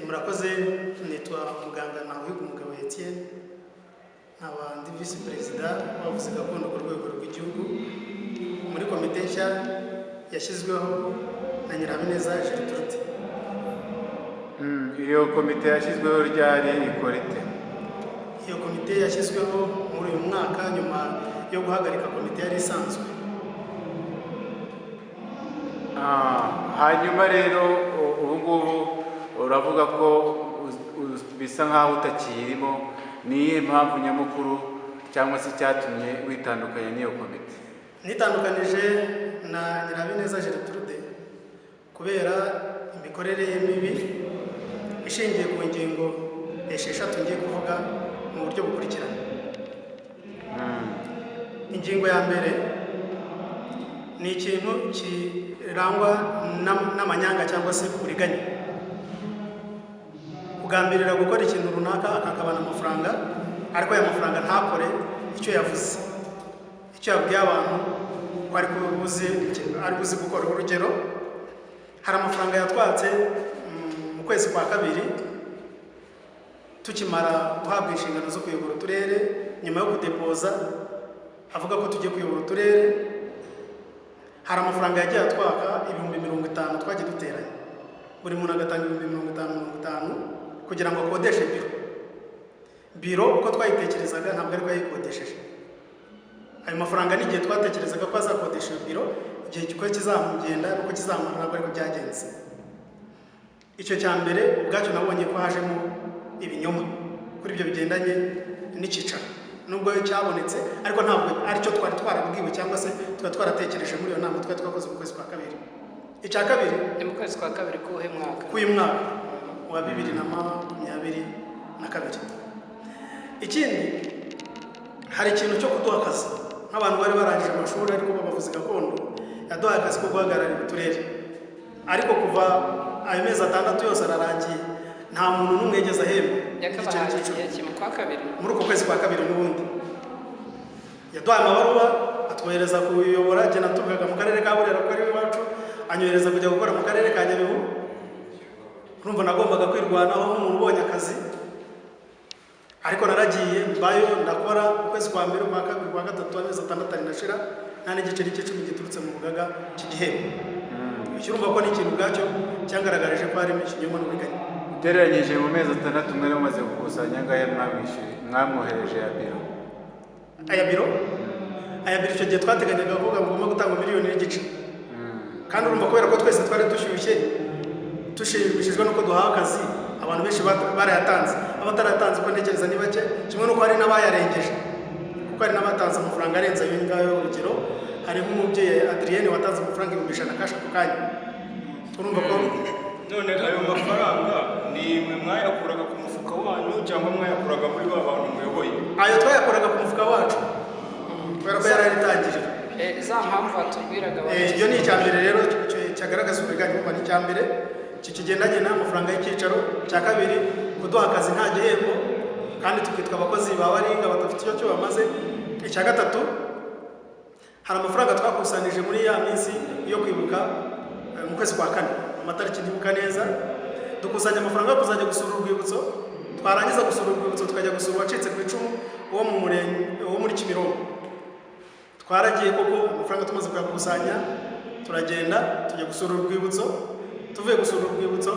Murakoze. Nitwa muganga Ntawiga Umugabo Etienne, nkaba ndi visi perezida w'abavuzi gakondo ku rwego rw'igihugu muri komite nshya yashyizweho na Nyirahabineza Gertrude. Iyo komite yashyizweho ryari, ikora ite? Iyo komite yashyizweho muri uyu mwaka nyuma yo guhagarika komite yari isanzwe. Hanyuma rero ubu ngubu uravuga ko bisa nkaho utakiyirimo. Ni iyihe mpamvu nyamukuru cyangwa se icyatumye witandukanya n'iyo komite? Nitandukanije na Nyirahabineza Gertrude kubera imikorere ye mibi ishingiye ku ngingo esheshatu ngiye kuvuga mu buryo bukurikirana. Ingingo ya mbere ni ikintu kirangwa n'amanyanga cyangwa se uburiganya, kugambirira gukora ikintu runaka akakabana amafaranga, ariko aya mafaranga ntakore icyo yavuze, icyo yabwiye abantu ko ari buze gukora. Urugero, hari amafaranga yatwatse mu kwezi kwa kabiri tukimara guhabwa inshingano zo kuyobora uturere, nyuma yo kudepoza avuga ko tugiye kuyobora uturere. Hari amafaranga yagiye atwaka, 50,000 twagiye duteranya, buri muntu agatanga 50,000 50 kugira ngo akodeshe biro. Biro uko twayitekerezaga ntabwo ariko yayikodesheje. Ayo mafaranga n'igihe twatekerezaga ko azakodesha iyo biro, igihe uko kizamugenda n'uko kizamara, ntabwo ariko byagenze. Icyo cya mbere ubwacyo nabonye ko hajemo ibinyoma kuri ibyo bigendanye n'icyicaro, nubwo cyabonetse, ariko ntabwo aricyo twari twarabwiwe cyangwa se twari twaratekereje muri iyo nama twari twakoze mu kwezi kwa kabiri. Icya kabiri, Ni mu kwezi kwa kabiri k'uwuhe mwaka? K'uyu mwaka wa 2022. Ikindi, hari ikintu cyo kuduha akazi nk'abantu bari barangije amashuri ariko b'abavuzi gakondo. Yaduhaye akazi ko guhagararira uturere, ariko kuva ayo mezi 6 yose ararangiye, nta muntu n'umwe yigeze ahemba igiceri Yakabahaye cy'icumi. igihe ki? Mu kwa kabiri? Muri uko kwezi kwa kabiri n'ubundi yaduhaye amabaruwa, atwohereza kuyobora. Jye naturukaga mu karere ka Burera ko ari iwacu, anyohereza kujya gukora mu karere ka Nyabihu. Urumva nagombaga kwirwanaho nk'umuntu ubonye akazi, ariko naragiye mbayo, ndakora ukwezi kwa mbere, ukwa kabiri, ukwa gatatu, amezi 6 arinashira nta n'igiceri cy'icumi giturutse mu rugaga cy'igihembo. Icyo urumva ko ni ikintu ubwacyo cyangaragarije ko harimo ikinyoma n'uburiganya. Ugereranyije mu mezi 6 mwari mumaze gukusanya angahe mwamwishyuye, mwamwohereje ya biro? Aya biro icyo gihe twateganyaga kuvuga ngo ugomba gutanga 1.5 miliyoni. Kandi urumva, kubera ko twese twari dushyushye, dushimishijwe nuko duhawe akazi, abantu benshi barayatanze. Abatarayatanze uko ntekereza ni bake, kimwe n'uko hari n'abayarengeje, kuko hari n'abatanze amafaranga arenze ayo ngayo. Urugero, hari nk'umubyeyi Adrienne watanze amafaranga 100,000 cash ako kanya. Urumva ko None ayo mafaranga ni mwe mwayakuraga ku mufuka wanyu cyangwa mwayakuraga muri ba bantu muyoboye? Ayo twayakuraga ku mufuka wacu kubera ko yari ari itangiriro. Za mpamvu watubwiraga. Iyo ni icya mbere rero cyagaragaza uburiganya. Kuko ni icya mbere iki kigendanye n'amafaranga y'icyicaro. Icya kabiri, kuduha akazi nta gihembo kandi tukitwa abakozi ba baringa badafite icyo bamaze. Icya gatatu, hari amafaranga twakusanyije muri ya minsi yo kwibuka, mu kwezi kwa kane, amatariki ntibuka neza. Dukusanya amafaranga yo kuzajya gusura urwibutso. Twarangiza gusura urwibutso, tukajya gusura uwacitse ku icumu wo mu murenge wo muri Kimironko. Twaragiye koko, amafaranga tumaze kuyakusanya turagenda tujya gusura urwibutso. Tuvuye gusura urwibutso,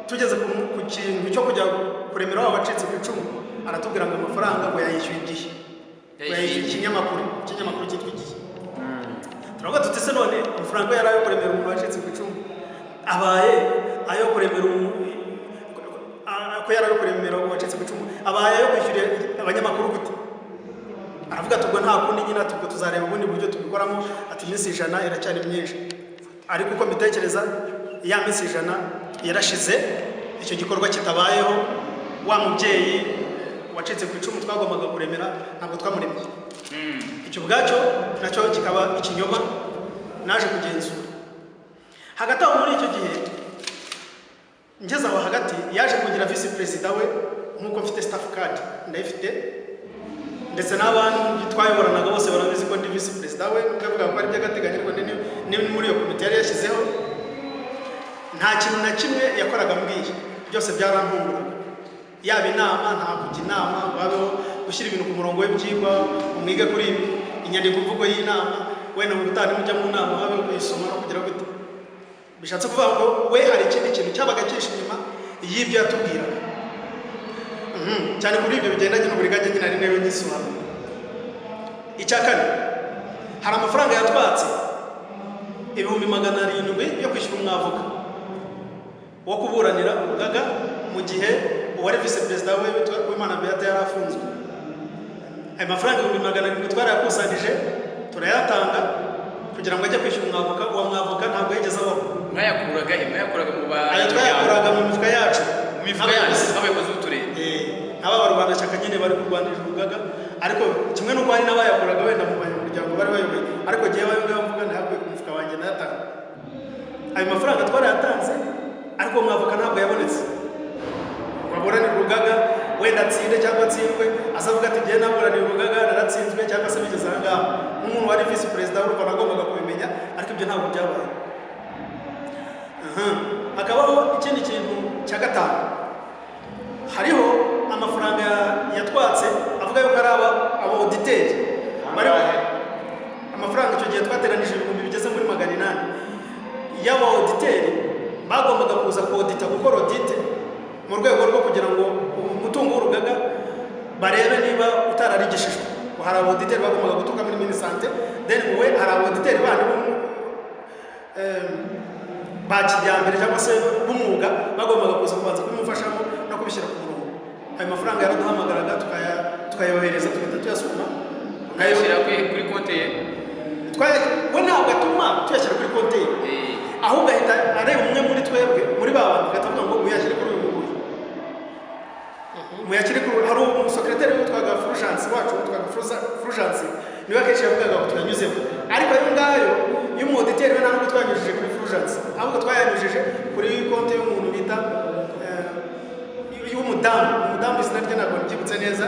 tugeze ku kintu cyo kujya kuremera wa wacitse ku icumu, aratubwira ngo amafaranga ngo yayishyuye igihe, ngo yayishyuye ikinyamakuru cyitwa Igihe. Turavuga tuti: "Se none amafaranga yari ayo kuremera umuntu wacitse ku icumu, abaye ayo kuremera ko yari ayo kuremera uwacitse ku icumu, abaye ayo kwishyura abanyamakuru gute?" Aravuga ati: "Ubwo nta kundi nyine," ati: "Ubwo tuzareba ubundi buryo tubikoramo," ati: "Iminsi 100 iracyari myinshi." Ariko uko mbitekereza, ya minsi 100 yarashize icyo gikorwa kitabayeho. Wa mubyeyi wacitse ku icumu twagombaga kuremera ntabwo twamuremye. Icyo ubwacyo nacyo kikaba ikinyoma naje kugenzura. Hagati aho, muri icyo gihe ngeze aho hagati, yaje kugira visi perezida we. Nk'uko mfite staff card, ndayifite, ndetse n'abandi twayoboranaga bose barabizi ko ndi visi perezida we, nubwo avuga ko ari iby'agateganyo, ariko ni muri iyo komite yari yashyizeho. Nta kintu na kimwe yakoraga ambwiye. Byose byarantunguraga. Yaba inama, nta kujya inama ngo habeho gushyira ibintu ku murongo w'ibyigwa, ngo mwige kuri ibi, inyandiko mvugo y'inama, wenda mu gutaha nimujya mu nama habeho kuyisoma no kugira gute. Bishatse kuvuga ngo we hari ikindi kintu cyabaga cyihishe inyuma y'ibyo yatubwiraga. Cyane kuri ibyo bigendanye n'uburiganya nyine, ari nayo nyisobanura. Icya kane, hari amafaranga yatwatse 700,000 yo kwishyura umwavoka wo kuburanira urugaga mu gihe uwari visi perezida we witwa Uwimana Beata yari afunzwe. Ayo mafaranga 700,000 twarayakusanyije, turayatanga kugira ngo ajye kwishyura umwavoka. Uwo mwavoka ntabwo yigeze abaho. Mwayakuraga he? Mwayakuraga mu Ayo twayakuraga mu mifuka yacu. Mu mifuka yanyu nk'abayobozi b'uturere? Nk'aba barwanashyaka nyine bari kurwanirira urugaga, ariko kimwe n'uko hari n'abayakuraga wenda mu banyamuryango bari bayoboye, ariko jyewe ayo ngayo mvuga ntayakuye ku mufuka wanjye, ndayatanga. Ayo mafaranga twarayatanze, ariko uwo mwavoka ntabwo yabonetse ngo aburanire urugaga, wenda atsinde cyangwa atsindwe, azavuga ati: "Njyewe naburaniye urugaga naratsinzwe," cyangwa se bigeze aha ngaha. Nk'umuntu wari visi perezida w'u Rwanda agombaga kubimenya, ariko ibyo ntabwo byabaye. Hakabaho ikindi kintu cya gatanu. Hariho amafaranga yatwatse avuga yuko ari aba auditeur bari Angahe? Amafaranga icyo gihe twateranije ibihumbi bigeze muri 800 y'aba auditeur bagombaga kuza kodita, gukora audit mu rwego rwo kugira ngo umutungo w'urugaga barebe niba utararigishijwe. Ngo hari aba auditeur bagombaga guturuka muri Minisante, then we hari aba auditeur bandi bo ba kijyambere cyangwa se b'umwuga bagombaga kuza kubanza kubimufashamo no kubishyira ku murongo. Ayo mafaranga yaraduhamagaraga, tukayohereza, tugahita tuyasoma. Ukayashyira kuri konti ye? We ntabwo atuma tuyashyira kuri konti ye, ahubwo ahita areba umwe muri twebwe, muri ba bantu, agahita avuga ngo muyashyire kuri uyu nguyu, muyashyire kuri. Hari umusekreteri witwaga Fulgence wacu, witwaga Fulgence, niwe akenshi yavugaga ngo tuyanyuzeho. Ariko ayo ngayo y'umu auditeur we ntabwo twayanyujije kuri Fulgence, ahubwo twayanyujije kuri konti y'umuntu bita y'umudamu, umudamu izina rye ntabwo mbyibutse neza,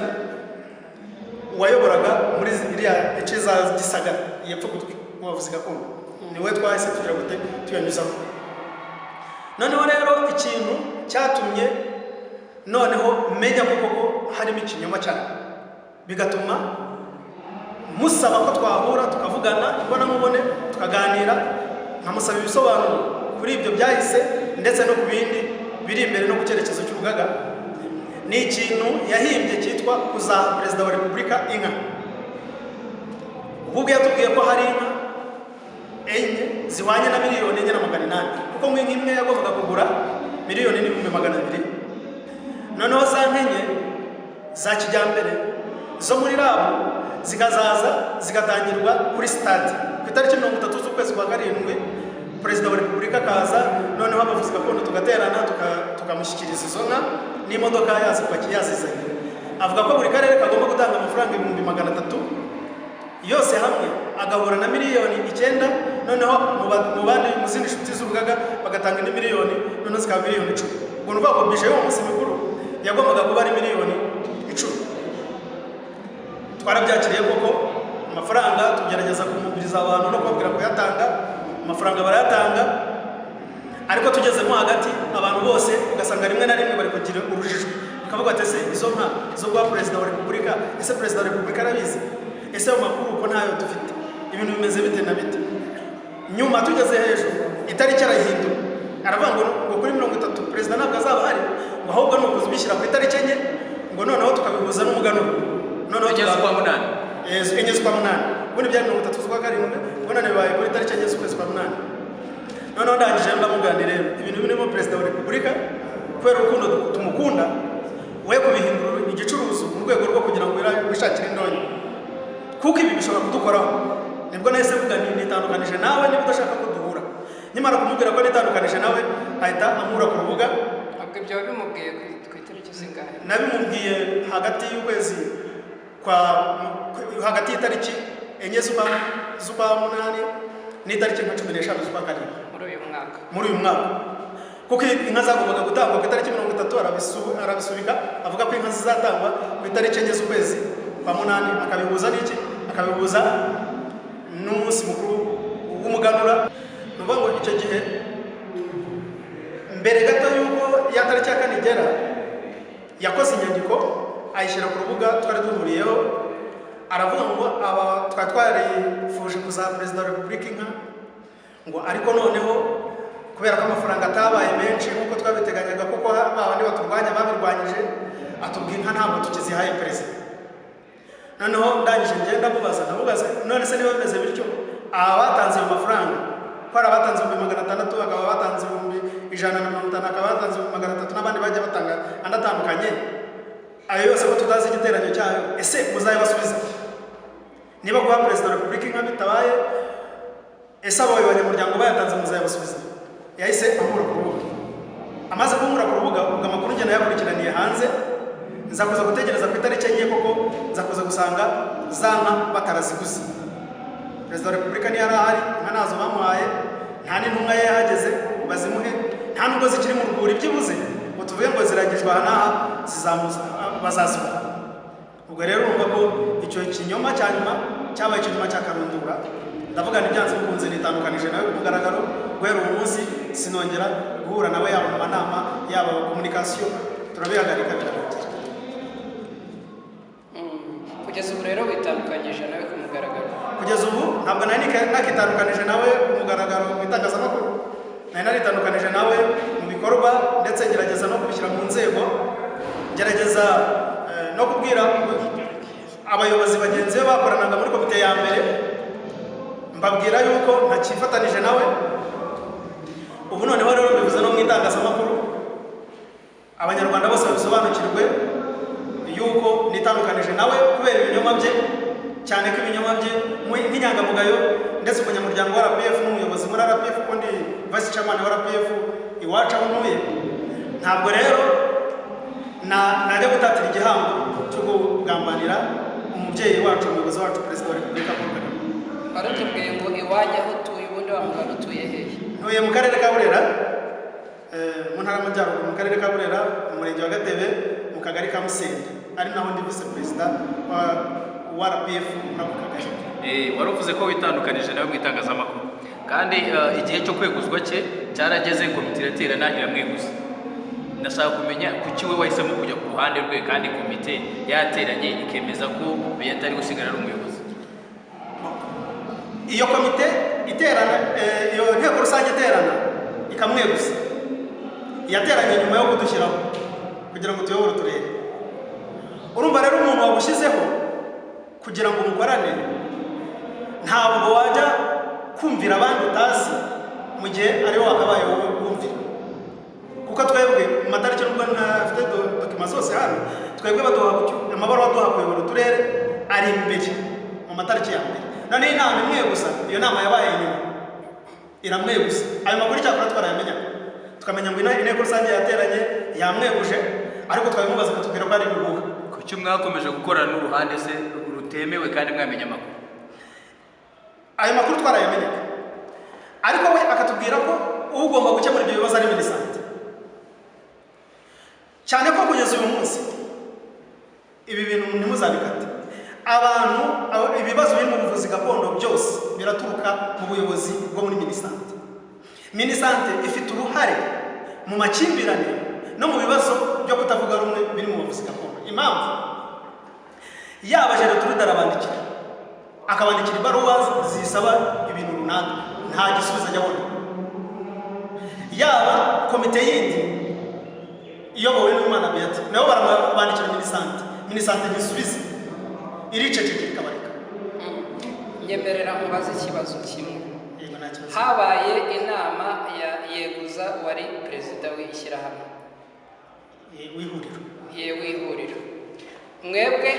wayoboraga muri iriya bice za Gisagara yepfo gutyo mu bavuzi gakondo. Niwe twahise tugira gute, tuyanyuzamo. Noneho rero ikintu cyatumye noneho menya ko koko harimo ikinyoma cyane, bigatuma musaba ko twahura tukavugana imbonankubone, tukaganira, nkamusaba ibisobanuro kuri ibyo byahise ndetse no ku bindi biri imbere no ku cyerekezo cy'urugaga, ni ikintu yahimbye cyitwa kuzaha Perezida wa Repubulika inka. Ubwo yatubwiye ko hari inka enye zihwanye na 4,800,000, kuko ngo inka imwe yagombaga kugura 1,200,000. Noneho za nka enye za kijyambere zo muri RAB zikazaza zigatangirwa kuri stade ku itariki 30 z'ukwezi kwa karindwi, Perezida wa Repubulika akaza, noneho abavuzi gakondo tugaterana, tukamushyikiriza izo nka n'imodoka yazipakiye yazizanye. Avuga ko buri karere kagomba gutanga amafaranga 300,000, yose hamwe agahura na 9 miliyoni, noneho mu bandi, mu zindi nshuti z'urugaga bagatanga indi miliyoni, noneho zikaba 10 miliyoni. Ubwo ni ukuvuga ngo budget y'uwo munsi mukuru yagombaga kuba ari 10 miliyoni. Twarabyakiriye koko, amafaranga tugerageza kumubiriza abantu no kubabwira kuyatanga, amafaranga barayatanga. Ariko tugezemo hagati, abantu bose ugasanga rimwe na rimwe bari kugira urujijo, bakavuga bati: "Ese izo nka zo guha Perezida wa Repubulika, ese Perezida wa Repubulika arabizi? Ese ayo makuru ko ntayo dufite, ibintu bimeze bite na bite?" Nyuma tugeze hejuru, itariki arayihindura, aravuga ngo kuri 30 perezida ntabwo azaba ahari, ngo ahubwo ni ukuzibishyira ku itariki 4, ngo noneho tukabihuza n'umuganura, noneho 4 z'ukwa munani. 4 z'ukwa munani. Ubundi byari 30 z'ukwa karindwi, ubwo none bibaye kuri tariki 4 z'ukwezi kwa munani. Noneho ndangije ndamuganira rero ibintu birimo Perezida wa Repubulika, kubera urukundo tumukunda, we kubihindura igicuruzo mu rwego rwo kugira ngo wishakire indonke, kuko ibi bishobora kudukoraho. Nibwo nahise mvuga nti nitandukanije nawe niba udashaka ko duhura. Nyamara kumubwira ko nitandukanije nawe, ahita ankura ku rubuga. Ubwo ibyo wabimubwiye ku itariki zingahe? Nabimubwiye hagati y'ukwezi kwa, hagati y'itariki 4 z'ukwa munani n'itariki nka 15 z'ukwa karindwi. Muri uyu mwaka? Muri uyu mwaka, kuko inka zagombaga gutangwa ku itariki 30, arabisubika, avuga ko inka zizatangwa ku itariki 4 z'ukwezi kwa munani, akabihuza n'iki? Akabihuza n'umunsi mukuru w'umuganura. Ni ukuvuga ngo icyo gihe Mbere gato y'uko ya tariki ya 4 igera, yakoze inyandiko ayishyira ku rubuga twari duhuriyeho, aravuga ngo aba twari twarifuje kuzaha Perezida wa Repubulika inka, ngo ariko noneho kubera ko amafaranga atabaye menshi nk'uko twabiteganyaga, kuko ba bandi baturwanya babirwanyije, atubwira inka ntabwo tukizihaye perezida. Noneho ndangije ngenda mubaza, ndamubaza: none se niba bimeze bityo, aba batanze ayo mafaranga, ko hari abatanze 600,000, bakaba batanze 150,000, bakaba batanze 300,000, n'abandi bajya batanga andi atandukanye, ayo yose ko tutazi igiteranyo cyayo, ese muzayabasubiza? Niba guha Perezida wa Repubulika inka bitabaye, ese abo banyamuryango bayatanze muzayabasubiza? Yahise ankura ku rubuga. Amaze kunkura ku rubuga, ubwo amakuru ngenda yakurikiraniye hanze, nza kuza gutegereza ku itariki 4 koko nza kuza gusanga za nka bataraziguze. Perezida wa Repubulika ntiyari ahari, inka ntazo bamuhaye, nta n'intumwa ye yahageze bazimuhe, nta nubwo zikiri mu rwuri byibuze ngo tuvuge ngo ziragijwe aha n'aha bazazimuha. Ubwo rero urumva ko icyo kinyoma cya nyuma cyabaye ikinyoma cya karundura. Ndavuga nti byanze bikunze nitandukanije nawe ku mugaragaro. Guhera uwo munsi sinongera guhura nawe, yaba mu manama, yaba communication, turabihagarika birarangira. Kugeza ubu rero witandukanyije nawe ku mugaragaro? Kugeza ubu ntabwo nari nakitandukanije nawe ku mugaragaro mu itangazamakuru. Nari naritandukanije nawe mu bikorwa, ndetse ngerageza no kubishyira mu nzego, ngerageza no kubwira abayobozi bagenzi be bakoranaga muri komite ya mbere, mbabwira yuko ntakifatanije nawe. Ubu noneho rero mbivuze no mu itangazamakuru, Abanyarwanda bose babisobanukirwe yuko nitandukanije nawe kubera ibinyoma bye, cyane ko ibinyoma bye nk'inyangamugayo ndetse umunyamuryango wa RPF n'umuyobozi muri RPF, kuko ndi vice chairman wa RPF iwacu aho ntuye, ntabwo rero najya gutatira igihango cyo kugambanira umubyeyi wacu, umuyobozi wacu, Perezida wa Repubulika Paul Kagame. Waratubwiye ngo iwanyu aho utuye, ubundi wa mugabo utuye hehe? Ntuye mu karere ka Burera, mu ntara y'Amajyaruguru, mu karere ka Burera, mu murenge wa Gatebe, mu kagari ka Musenge, ari naho ndi vice perezida wa RPF muri ako kagari. Wari uvuze ko witandukanije nawe mu itangazamakuru, kandi igihe cyo kweguzwa cye cyarageze, komite iraterana iramweguza. Ndashaka kumenya kuki we wahisemo kujya ku ruhande rwe kandi komite yateranye ikemeza ko Beata ari gusigara ari umuyobozi. Iyo komite iterana, iyo nteko rusange iterana ikamweguza, yateranye nyuma yo kudushyiraho kugira ngo tuyobore uturere. Urumva rero, umuntu wagushyizeho kugira ngo mukorane, ntabwo wajya kumvira abandi utazi mu gihe ariwe wakabaye wowe wumvira. Kuko twebwe mu matariki, nubwo ntafite document zose hano, twebwe baduha amabaruwa aduha kuyobora uturere ari imbere mu matariki ya mbere. Noneho inama imwe gusa, iyo nama yabaye inyuma iramweguza. Ayo makuru icyakora twarayamenyaga, tukamenya ngo inteko rusange yateranye yamweguje, ariko twabimubaza akatubwira ko ari ibihuha. Kuki mwakomeje gukorana n'uruhande se rutemewe kandi mwamenya amakuru? Ayo makuru twarayamenyaga, ariko we akatubwira ko ugomba gukemura ibyo bibazo ari MINISANTE. Cyane ko kugeza uyu munsi, ibi bintu ntimuzabikate, abantu ibibazo biri mu buvuzi gakondo byose biraturuka mu buyobozi bwo muri MINISANTE. MINISANTE ifite uruhare mu makimbirane no mu bibazo byo kutavuga rumwe biri mu buvuzi gakondo. Impamvu, yaba Gertrude arabandikira, akabandikira ibaruwa zisaba ibintu runaka, nta gisubizo ajya abona. Yaba komite yindi iyobowe n'Umwana Beate, nabo barabandikira MINISANTE, MINISANTE ntisubize, iricecekera ikabareka. Nyemerera nkubaze ikibazo kimwe. Yego, nta kibazo. Habaye inama ya yeguza wari perezida w'ishyirahamwe W'ihuriro. Ye w'ihuriro. Mwebwe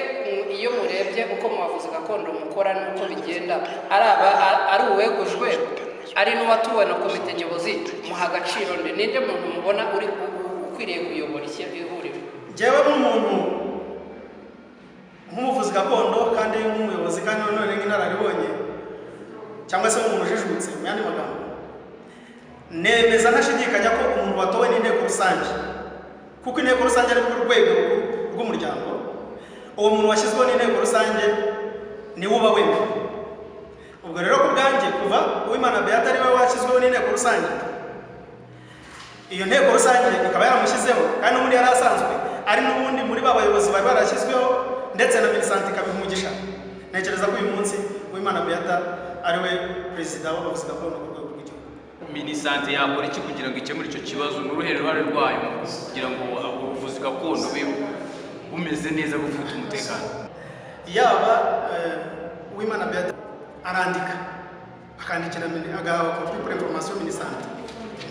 iyo murebye uko mu bavuzi gakondo mukora n'uko bigenda, ari aba ari uwegujwe, ari n'uwatuwe na komite nyobozi, muha agaciro nde? Ninde muntu mubona uri ukwiriye kuyobora ihuriro? Njyewe nk'umuntu, nk'umuvuzi gakondo kandi nk'umuyobozi kandi nanone nk'inararibonye, cyangwa se nk'umuntu ujijutse mu yandi magambo, nemeza ntashidikanya ko umuntu watowe n'inteko rusange, kuko inteko rusange ari rwo rwego rw'umuryango, uwo muntu washyizweho n'inteko rusange niwe uba wemewe. Ubwo rero ku bwanjye, kuva Uwimana Beata ari we washyizweho n'inteko rusange, Iyo nteko rusange ikaba yaramushyizeho, kandi n'ubundi yari asanzwe ari n'ubundi muri ba bayobozi bari barashyizweho, ndetse na Minisante ikabiha umugisha. Ntekereza ko uyu munsi Uwimana Beata ari we perezida w'abavuzi gakondo ku rwego rw'igihugu. Minisante yakora iki kugira ngo ikemure icyo kibazo? Ni uruhe ruhare rwayo kugira ngo ubuvuzi gakondo bube bumeze neza, bufite umutekano? Yaba Uwimana Beata arandika, akandikira agaha kopi pour information Minisante,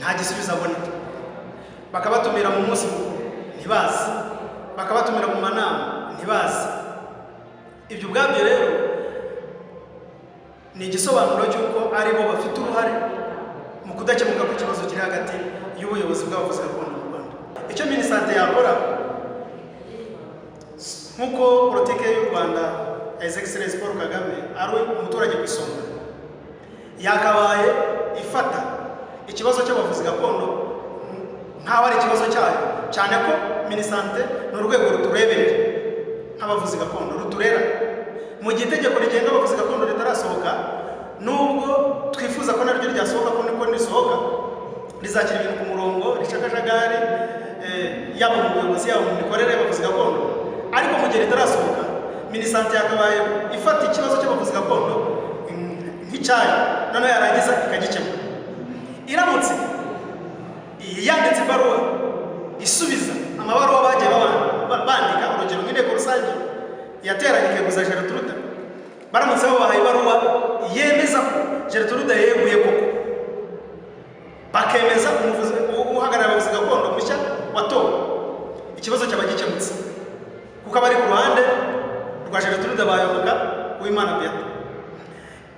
nta gisubizo abona. Bakabatumira mu munsi mukuru, ntibazi. Bakabatumira mu manama, ntibazi. Ibyo ubwabyo rero ni igisobanuro cy'uko ari bo bafite uruhare mu kudakemuka kw'ikibazo kiri hagati y'ubuyobozi bw'abavuzi gakondo mu Rwanda. Icyo Minisante yakora, nk'uko politike y'u Rwanda, His Excellency Paul Kagame, ari umuturage ku isonga, yakabaye ifata ikibazo cy'abavuzi gakondo nk'aho ari ikibazo cyayo, cyane ko Minisante ni urwego rutureberera nk'abavuzi gakondo, ruturera. Mu gihe itegeko rigenga abavuzi gakondo ritarasohoka, nubwo twifuza ko naryo ryasohoka, ko niko risohoka rizashyira ibintu ku murongo, rica akajagari, yaba mu buyobozi, yaba mu mikorere y'abavuzi gakondo, ariko mu gihe ritarasohoka, Minisante yakabaye ifata ikibazo cy'abavuzi gakondo nk'icyayo, noneho yarangiza ikagikemura. Iramutse yanditse ibaruwa isubiza amabaruwa bagiye bandika, urugero nk'inteko rusange yateranye ikeguza Gertrude, baramutse babahaye ibaruwa yemeza ko Gertrude yeguye koko, bakemeza umuvuzi uhagarariye abavuzi gakondo mushya watowe, ikibazo cyaba gikemutse, kuko abari ku ruhande rwa Gertrude bayoboka Uwimana Beata.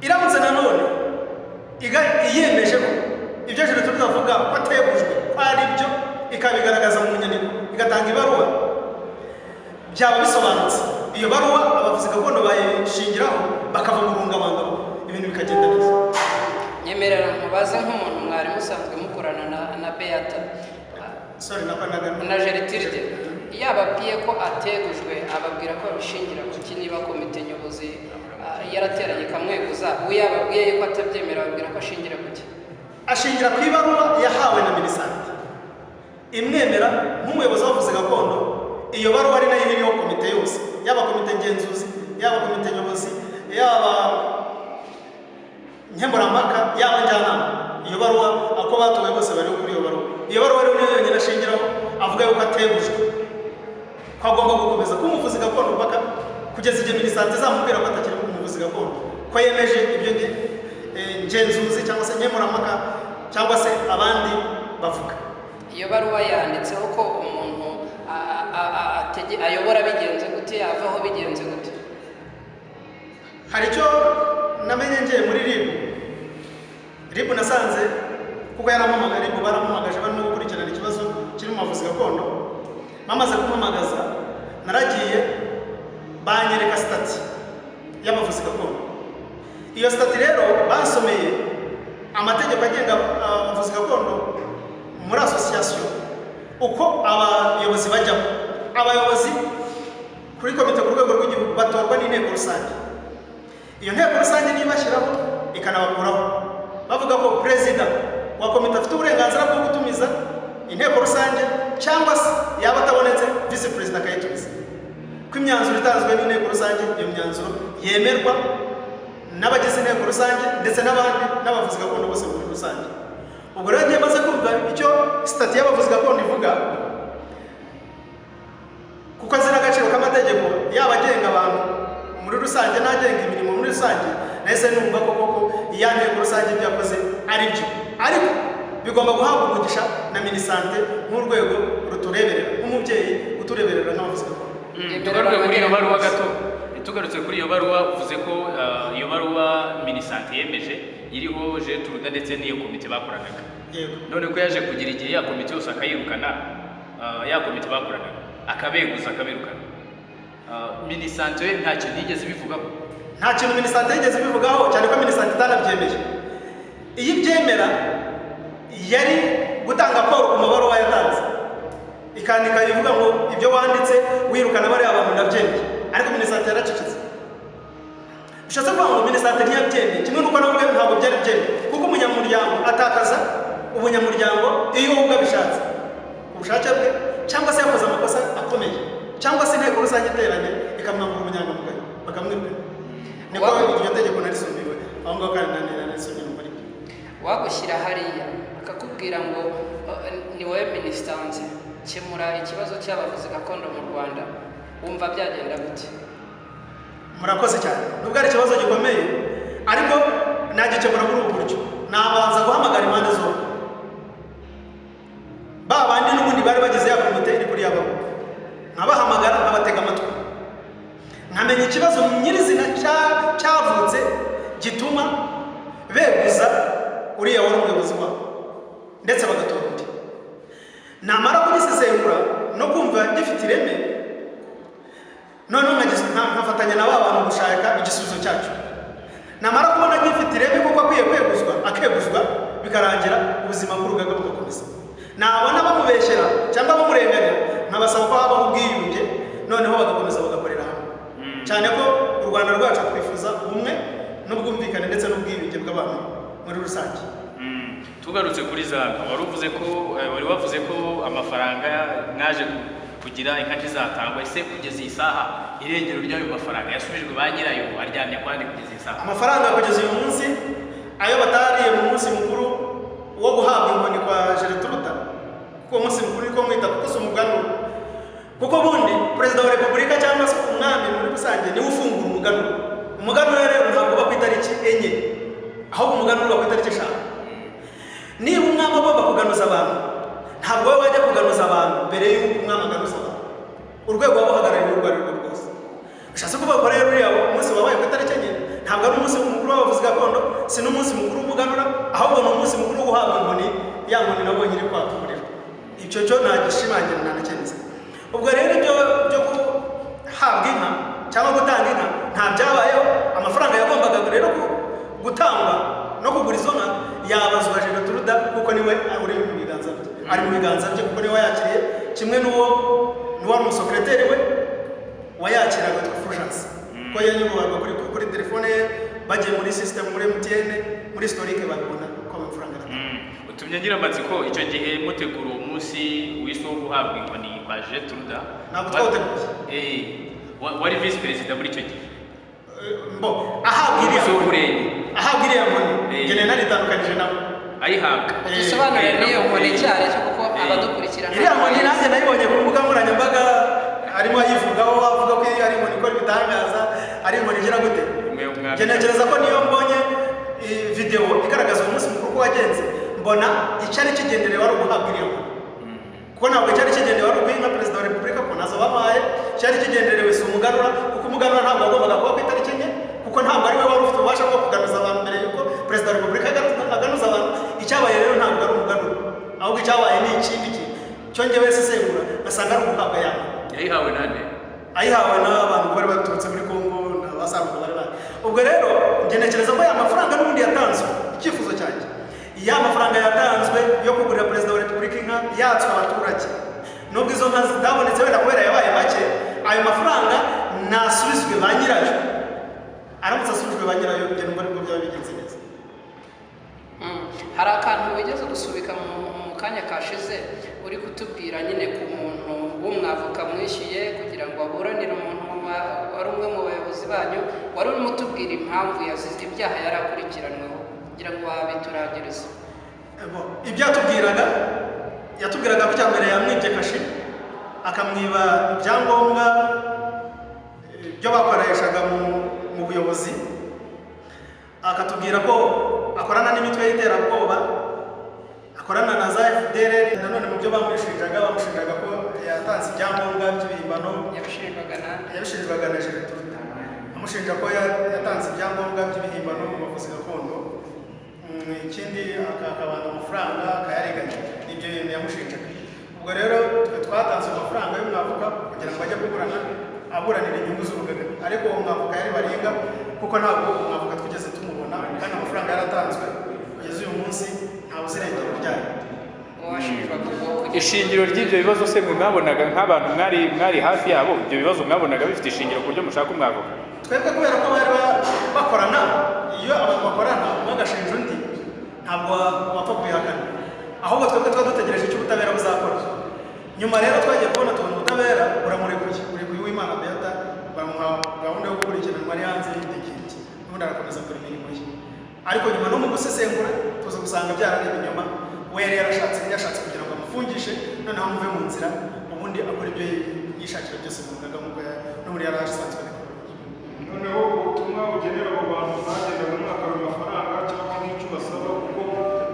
Iramutse nanone iyemeje ko ibyo Gertrude avuga ko ategujwe ko ari byo, ikabigaragaza mu nyandiko, igatanga ibaruwa, byaba bisobanutse. Iyo baruwa abavuzi gakondo bayishingiraho bakava mu rungabangabo, ibintu bikagenda neza. Nyemerera mubaze nk'umuntu mwari musanzwe mukorana na Beata. Sorry, nakoranaga Na Gertrude. Iyo ababwiye ko ategujwe, ababwira ko abishingira kuki, niba komite nyobozi yarateranye ikamweguza? We yababwiye yuko atabyemera, ababwira ko ashingira kuki? Ashingira ku ibaruwa yahawe na Minisante imwemera nk'umuyobozi w'abavuzi gakondo. Iyo baruwa ari nayo iriho komite yose, yaba komite ngenzuzi, yaba komite nyobozi, yaba nkemurampaka, yaba njyanama. Iyo baruwa, ako batowe bose bariho kuri iyo baruwa. Iyo baruwa rero niyo yonyine ashingiraho avuga yuko ategujwe, ko agomba gukomeza kuba umuvuzi gakondo mpaka kugeza igihe Minisante izamubwira ko atakiri umuvuzi gakondo, ko yemeje ibyo ngenzuzi cyangwa se nkemurampaka cyangwa se abandi bavuga. Iyo baruwa yanditseho ko umuntu ayobora bigenze gute, avaho bigenze gute? Hari icyo namenye ngiye muri RIB. RIB nasanze, kuko yarampamagaye, RIB barampamagaje barimo gukurikirana ikibazo kiri mu bavuzi gakondo. Bamaze kumpamagaza naragiye, banyereka sitati y'abavuzi gakondo. Iyo sitati rero, bansomeye amategeko agenga abavuzi gakondo muri association, uko abayobozi bajyamo. Abayobozi kuri komite ku rwego rw'igihugu batorwa n'inteko rusange. Iyo nteko rusange niyo ibashyiraho ikanabakuraho. Bavuga ko perezida wa komite afite uburenganzira bwo gutumiza inteko rusange, cyangwa se yaba atabonetse, visi perezida akayitumiza, ko imyanzuro itanzwe n'inteko rusange, iyo myanzuro yemerwa n'abagize inteko rusange ndetse n'abandi n'abavuzi gakondo bose muri rusange. Ubwo rero ngiye maze kumva icyo sitati y'abavuzi gakondo ivuga, kuko azi n'agaciro k'amategeko, yaba agenga abantu muri rusange n'agenga imirimo muri rusange, nahise numva ko koko iya nteko rusange ibyo yakoze ari byo, ariko bigomba guhabwa umugisha na Minisante nk'urwego rutureberera, nk'umubyeyi utureberera nk'abavuzi gakondo. Tugaruke kuri iyo baruwa gato. Tugarutse kuri iyo baruwa, uvuze ko iyo baruwa Minisante yemeje iriho Gertrude ndetse n'iyo komite bakoranaga. Yego. None ko yaje kugira igihe ya komite yose akayirukana, ya komite bakoranaga akabeguza, akabirukana, Minisante we nta kintu yigeze ibivugaho? Nta kintu Minisante yigeze ibivugaho, cyane ko Minisante itanabyemeye. Iyo ibyemera yari gutanga raporo ku mabaruwa yatanze, ikandika ivuga ngo ibyo wanditse wirukana bariya bantu ndabyemeye. Ariko Minisante yaracecetse. Bishatse kuvuga ngo Minisante ntiyabyemeye, kimwe n'uko nawe ntabwo byari byemeye, kuko umunyamuryango atakaza ubunyamuryango iyo ubwo abishatse ku bushake bwe, cyangwa se yakoze amakosa akomeye, cyangwa se inteko rusange iteranye ikamwambura ubunyangamugayo bakamwirukana. Niko iryo tegeko narisumiwe aho ngaho, kandi narisomye muri Wagushyira hariya akakubwira ngo ni wowe minisitance, kemura ikibazo cy'abavuzi gakondo mu Rwanda, wumva byagenda gute? Murakoze cyane. Nubwo ari ikibazo gikomeye, ariko nagikemura muri ubu buryo: nabanza guhamagara impande zombi, ba bandi n'ubundi bari bagize ya komite iri kuri yabo, nkabahamagara, nkabatega amatwi, nkamenya ikibazo nyirizina cyavutse gituma beguza uriya wari umuyobozi wabo ndetse bagatora undi. Namara kugisesengura no kumva gifite ireme, noneho nkafatanya na ba bantu gushaka igisubizo cyacyo. Namara kubona gifite ireme kuko akwiye kweguzwa, akeguzwa, bikarangira, ubuzima bw'urugaga bugakomeza. Nabona bamubeshyera cyangwa bamurenganya, nkabasaba ko habaho ubwiyunge, noneho bagakomeza bagakorera hamwe, cyane ko u Rwanda rwacu twifuza ubumwe n'ubwumvikane ndetse n'ubwiyunge bw'abantu muri rusange. Tugarutse kuri za nka, wari uvuze ko wari wavuze ko amafaranga mwaje kugira inka ntizatangwa. Ese kugeza iyi saha irengero ry'ayo mafaranga yasubijwe ba nyirayo, aryamye kwandi kugeza iyi saha? Amafaranga kugeza uyu munsi, ayo batariye mu munsi mukuru wo guhabwa inkoni kwa Gertruda, kuko uwo munsi mukuru niko mwita, kuko si umuganura, kuko bundi perezida wa repubulika cyangwa se umwami muri rusange niwe ufungura umuganura. Umuganura rero ntabwo uba ku itariki 4, ahubwo umuganura uba ku itariki 5. Niba umwami agomba kuganuza abantu, ntabwo wowe wajya kuganuza abantu mbere y'uko umwami aganuza abantu, urwego waba uhagarariye urwo ari rwo rwose. Bishatse kuvuga ko rero uriya munsi wabaye ku itariki 4 ntabwo ari umunsi mukuru w'abavuzi gakondo, si n'umunsi mukuru w'umuganura, ahubwo ni umunsi mukuru wo guhabwa inkoni, ya nkoni nabonye iri kwaka umuriro. Icyo cyo nagishimangira, nanacyemeza. Ubwo rero ibyo byo guhabwa inka cyangwa gutanga inka nta byabayeho. Amafaranga yagombaga rero gutangwa no kugura izo nka yabazwa Gertruda, kuko niwe uri mu biganza bye, ari mu biganza bye, kuko niwe yakiriye, kimwe n'uwo n'uwari umusekreteri we wayakiraga witwa Fulgence, ko yanyubaga kuri telefone ye, bagiye muri system muri MTN, muri historique, babibona ko amafaranga aratanga. Utumye ngira amatsiko: icyo gihe mutegura uwo munsi w'isi wo guhabwa inkoni kwa Gertruda, Ntabwo twawuteguye. Wari visi perezida muri icyo gihe? Mbo ahabwa iriya Umunsi nkoni, w'uburenge. ahabwa iriya nkoni, njye naritandukanije nawe. Ayihabwa. Dusobanurire n'iyo nkoni icyo ari cyo, kuko abadukurikira Iriya nkoni nanjye nayibonye ku mbuga nkoranyambaga, arimo ayivugaho, avuga ko ari inkoni ikora ibitangaza, ari inkoni igira gute. Umwe w'umwami. Njye ntekereza ko niyo mbonye videwo igaragaza uwo munsi mukuru uko wagenze, mbona icyari kigenderewe ari uguhabwa iriya nkoni, kuko ntabwo cyari kigenderewe ari uguha inka perezida wa repubulika, kuko ntazo bamuhaye. Cyari kigenderewe si umuganura, kuko umuganura ntabwo wagombaga kuba ku itariki 4, kuko ntabwo ari we wari ufite ububasha bwo kuganuza abantu mbere y'uko perezida wa repubulika aganuza abantu. Icyabaye rero ntabwo ari umuganura, ahubwo icyabaye ni ikindi kintu cyo njyewe sesengura ngasanga ari uguhabwa ya nkoni. Yayihawe nande? Ayihawe n'abantu bari baturutse muri Kongo n'abasanzwe bari bari. Ubwo rero njye ntekereza ko ya mafaranga n'ubundi yatanzwe, icyifuzo cyanjye, ya mafaranga yatanzwe yo kugurira perezida wa repubulika inka, yatswe abaturage, nubwo izo nka zitabonetse wenda kubera yabaye make, ayo mafaranga nasubizwe ba nyirayo. Aramutse asubijwe ba nyirayo, njye numva aribwo byaba bigenze neza. Hari akantu wigeze gusubika mu kanya kashize, uri kutubwira nyine ku muntu w'umwavoka mwishyuye kugira ngo aburanire umuntu wari umwe mu bayobozi banyu, wari urimo utubwira impamvu yazize ibyaha yari akurikiranweho, kugira ngo wabiturangirize. Bo, ibyo yatubwiraga, yatubwiraga ko icya mbere yamwibye kashe, akamwiba ibyangombwa byo bakoreshaga mu buyobozi, akatubwira ko akorana n'imitwe y'iterabwoba, akorana na za FDLR. Nanone mu byo bamushinjaga, bamushinjaga ko yatanze ibyangombwa by'ibihimbano. Yabishinjwaga nande? Yabishinjwaga na Gertrude, amushinja ko yatanze ibyangombwa by'ibihimbano mu bavuzi gakondo. Ikindi akabanda amafaranga akayariganya. Ibyo bintu yamushinjaga. Ubwo rero twe twatanze amafaranga y'umwavoka kugira ngo ajye kuburana, aburanira inyungu z'urugaga, ariko uwo mwavoka yari baringa, kuko ntabwo umwavoka twigeze tumubona, kandi amafaranga yaratanzwe, kugeza uyu munsi ntawe uzi irengero ryayo. Uwashinjwaga ubwo kugeza Ishingiro ry'ibyo bibazo se mwe mwabonaga nk'abantu mwari hafi yabo, ibyo bibazo mwabonaga bifite ishingiro ku buryo mushaka umwavoka? Twebwe kubera ko bari bakorana, iyo abantu bakorana umwe agashinja undi, ntabwo wapfa kubihakana. Ahubwo twebwe tuba dutegereje icyo ubutabera buzakora. Nyuma rero twagiye kubona, tubona ubutabera buramurekuye, burekuye Uwimana Beata, bamuha gahunda yo gukurikiranwa ari hanze y'idegembye, n'ubundi arakomeza akora imirimo ye. Ariko nyuma no mu gusesengura tuza gusanga byarari ibinyoma. We yari yarashatse, yashatse kugira ngo amufungishe, noneho amuve mu nzira, ubundi akora ibyo yishakira byose mu rugaga nk'uko n'ubundi yari asanzwe abikora. Noneho ubutumwa bugenera abo bantu mwagendaga mwaka ayo mafaranga, cyangwa nk'icyo basaba, kuko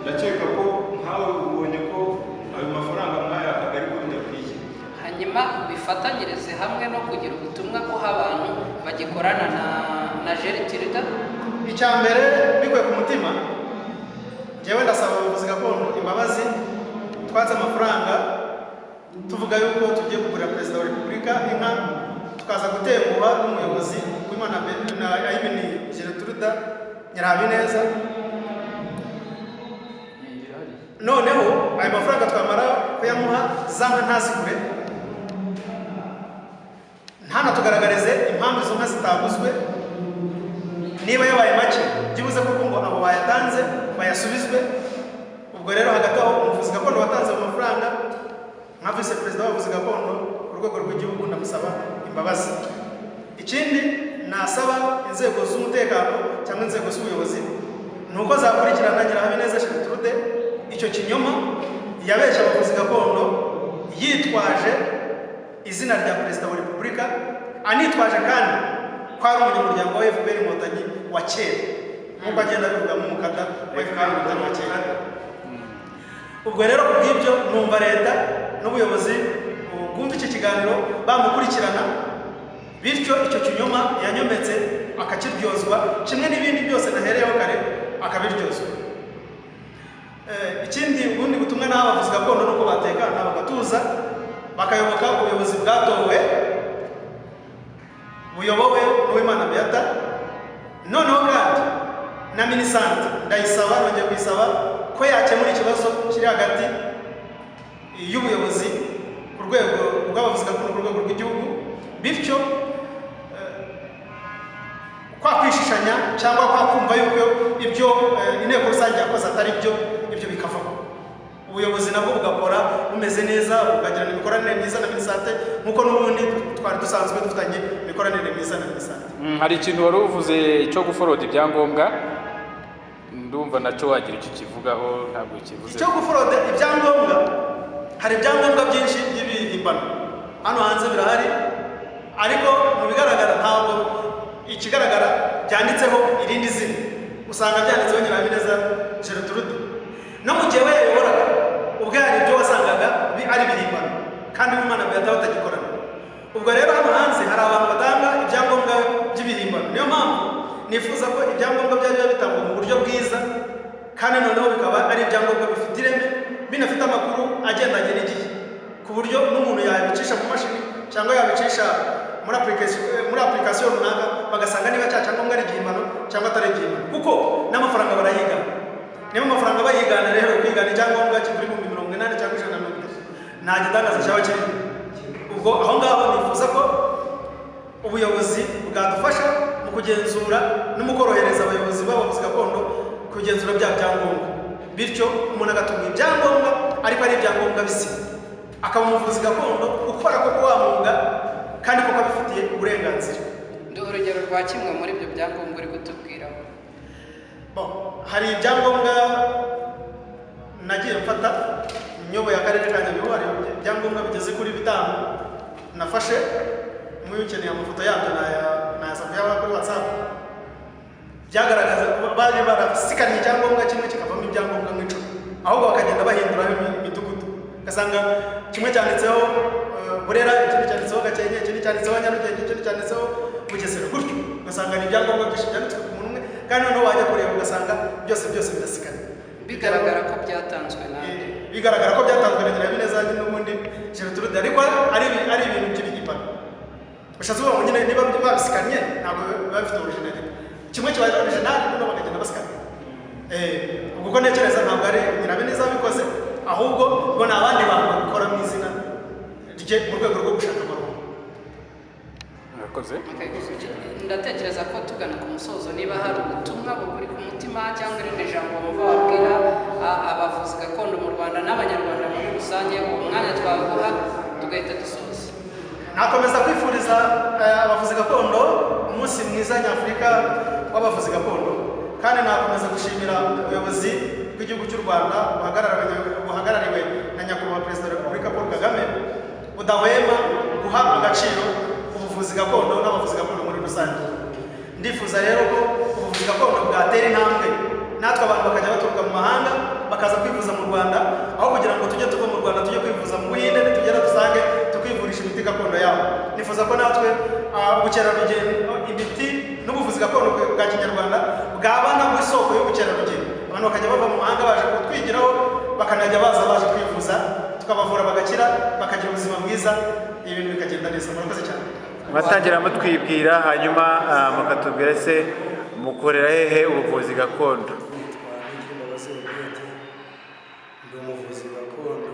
ndakeka ko nkawe ubonye ko ayo mafaranga mwayakaga ariko bidakwiye. Hanyuma bifatanyirize hamwe no kugira ubutumwa uha abantu bagikorana na Gertrude. Icya mbere, bikuye ku mutima, njyewe ndasaba abavuzi gakondo imbabazi. Twatse amafaranga tuvuga yuko tugiye kugurira Perezida wa Repubulika inka, tukaza gutenguha n'umuyobozi w'Imana na Ayimini Gertrude Nyirahabineza. Noneho ayo mafaranga twamara kuyamuha, za nka ntazigure, ntanatugaragarize impamvu izo nka zitaguzwe. Niba yabaye make, byibuze koko ngo abo bayatanze bayasubizwe. Ubwo rero hagati aho, umuvuzi gakondo watanze ayo mafaranga, nka visi perezida w'abavuzi gakondo ku rwego rw'igihugu, ndamusaba imbabazi. Ikindi nasaba inzego z'umutekano cyangwa inzego z'ubuyobozi ni uko zakurikirana Nyirahabineza Gertrude, icyo kinyoma yabeshya abavuzi gakondo yitwaje izina rya Perezida wa Repubulika, anitwaje kandi ko ari umunyamuryango wa FPR Inkotanyi wa kera, nk'uko agenda abivuga mu mukada wa FPR Inkotanyi wa kera. Ubwo rero ku bw'ibyo, numva leta n'ubuyobozi bwumva iki kiganiro bamukurikirana, bityo icyo kinyoma yanyometse akakiryozwa kimwe n'ibindi byose nahereyeho kare, akabiryozwa. Ikindi, ubundi butumwa n'abavuzi gakondo ni uko batekana, bagatuza, bakayoboka ubuyobozi bwatowe buyobowe n'Uwimana Beata. Noneho kandi na MINISANTE ndayisaba, nongeye kuyisaba ko yakemura ikibazo kiri hagati y'ubuyobozi ku rwego rw'abavuzi gakondo ku rwego rw'igihugu, bityo kwa kwishishanya cyangwa kwa kumva yuko ibyo inteko rusange yakoze atari byo, ibyo bikavaho, ubuyobozi nabwo bugakora bumeze neza, bukagirana imikoranire myiza na MINISANTE nk'uko n'ubundi twari dusanzwe dufitanye imikoranire myiza na MINISANTE. Hari ikintu wari uvuze cyo guforoda ibyangombwa, ndumva nacyo wagira icyo ukivugaho, ntabwo kivuze. Icyo guforoda ibyangombwa, hari ibyangombwa byinshi by'ibihimbano hano hanze birahari, ariko mu bigaragara ntabwo ikigaragara byanditseho irindi zina, usanga byanditseho Nyirahabineza Gertrude. No mu gihe we yayoboraga ubwo, hari ibyo wasangaga ari ibihimbano, kandi Uwimana Beata batagikorana. Ubwo rero hano hanze hari abantu batanga ibyangombwa by'ibihimbano. Niyo mpamvu nifuza ko ibyangombwa byajya bitangwa mu buryo bwiza, kandi noneho bikaba ari ibyangombwa bifite ireme, binafite amakuru agendanye n'igihe, ku buryo n'umuntu yabicisha mu mashini cyangwa yabicisha muri application runaka, bagasanga niba cya cyangombwa ari igihimbano cyangwa atari igihimbano, kuko n'amafaranga barayigana. Niba amafaranga bayigana rero, kwigana icyangombwa kigura 80,000 cyangwa 130, nta gitangaza cyaba kirimo. Ubwo aho ngaho nifuza ko ubuyobozi bwadufasha mu kugenzura no mu korohereza abayobozi b'abavuzi gakondo kugenzura bya byangombwa, bityo umuntu agatunga ibyangombwa ariko ari ibyangombwa bizima, akaba umuvuzi gakondo ukora koko wa mwuga kandi koko abifitiye uburenganzira. Ndi urugero rwa kimwe muri ibyo byangombwa uri kutubwiraho. Bon, hari ibyangombwa nagiye mfata nyoboye akarere ka Nyabihu. Hari ibyangombwa bigeze kuri bitanu nafashe. Umwe ukeneye amafoto yabyo nayaza kuyabaha kuri WhatsApp. Byagaragaza bari barasikanye icyangombwa kimwe kikavamo ibyangombwa nk'icumi, ahubwo bakagenda bahinduraho imidugudu, ugasanga kimwe cyanditseho Burera, ikindi cyanditseho Gakenke, ikindi cyanditseho Nyarugenge, ikindi cyanditseho Bugesera, gutyo ugasanga ni ibyangombwa byinshi byanditswe ku muntu umwe, kandi noneho wajya kureba ugasanga byose byose birasikanye. Bigaragara ko byatanzwe nande? Bigaragara ko byatanzwe na Nyirabineza n'ubundi Gertrude, ariko ari ibintu by'ibihimbano. Bishatse kuvuga ngo nyine niba babisikanye ntabwo biba bifite originalité. Kimwe kiba ari original, noneho bakagenda basikana. Ubwo uko ntekereza, ntabwo ari Nyirabineza wabikoze, ahubwo ngo ni abandi bantu babikora mu izina rye mu rwego rwo gushaka amaronko. Murakoze. Ndatekereza ko tugana ku musozo, niba hari ubutumwa buri ku mutima cyangwa irindi jambo wumva wabwira abavuzi gakondo mu Rwanda n'Abanyarwanda muri rusange, uwo mwanya twaguha tugahita dusoza. Nakomeza kwifuriza abavuzi gakondo umunsi mwiza nyafurika w'abavuzi gakondo, kandi nakomeza gushimira ubuyobozi bw'igihugu cy'u Rwanda buhagarariwe na Nyakubahwa Perezida wa Repubulika Paul Kagame, budahwema guha agaciro ubuvuzi gakondo n'abavuzi gakondo muri rusange. Ndifuza rero ko ubuvuzi gakondo bwatera intambwe, natwe abantu bakajya baturuka mu mahanga bakaza kwivuza mu Rwanda, aho kugira ngo tujye tuva mu Rwanda tujye kwivuza mu Buhinde, nitugera dusange tukivurisha imiti gakondo yabo. Nifuza ko natwe ubukerarugendo, imiti n'ubuvuzi gakondo bwa kinyarwanda bwaba nabwo isoko y'ubukerarugendo, abantu bakajya bava mu mahanga baje kutwigiraho, bakanajya baza baje kwivuza, tukabavura bagakira, bakagira ubuzima bwiza, ibintu bikagenda neza. Murakoze cyane. Mwatangira mutwibwira, hanyuma mukatubwira se mukorera hehe ubuvuzi gakondo? Nitwa Nigir'Imbabazi Obedi, ndi umuvuzi gakondo,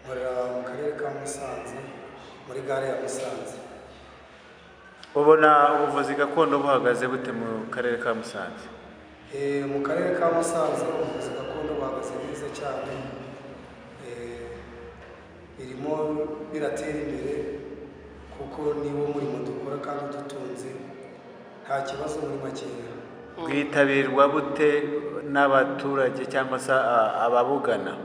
nkorera mu karere ka Musanze muri gare ya Musanze. Ubona ubuvuzi gakondo buhagaze bute mu karere ka Musanze? Mu karere ka Musanze ubuvuzi gakondo buhagaze neza cyane, birimo biratera imbere kuko niwo murimo dukora kandi udutunze, nta kibazo muri makeya. Bwitabirwa bute n'abaturage cyangwa se ababugana?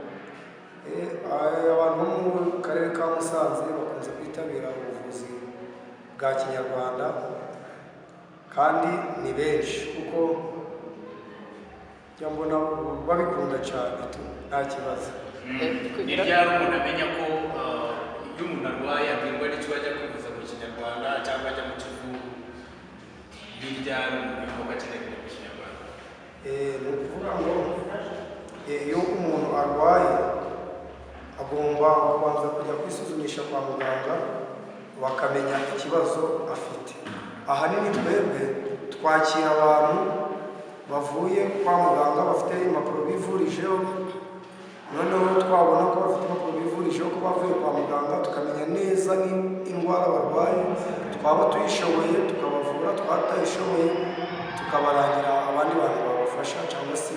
Abantu bo mu karere ka Musanze bakunze kwitabira ubuvuzi bwa kinyarwanda kandi ni benshi, kuko njya mbona babikunda cyane tu, nta kibazo. Ni ryari umuntu amenya ko iyo umuntu arwaye abwirwa n'icyo ajya kwivuza mu kinyarwanda cyangwa ajya mu kizungu? Ni ryari umuntu yumva ko akeneye kujya mu kinyarwanda? Ni ukuvuga ngo iyo umuntu arwaye agomba kubanza kujya kwisuzumisha kwa muganga bakamenya ikibazo afite. Ahanini twebwe twakira abantu bavuye kwa muganga bafite impapuro bivurijeho, noneho twabona ko bafite impapuro bivurijeho ko bavuye kwa muganga, tukamenya neza indwara barwaye, twaba tuyishoboye tukabavura, twatayishoboye tukabarangira abandi bantu babafasha, cyangwa se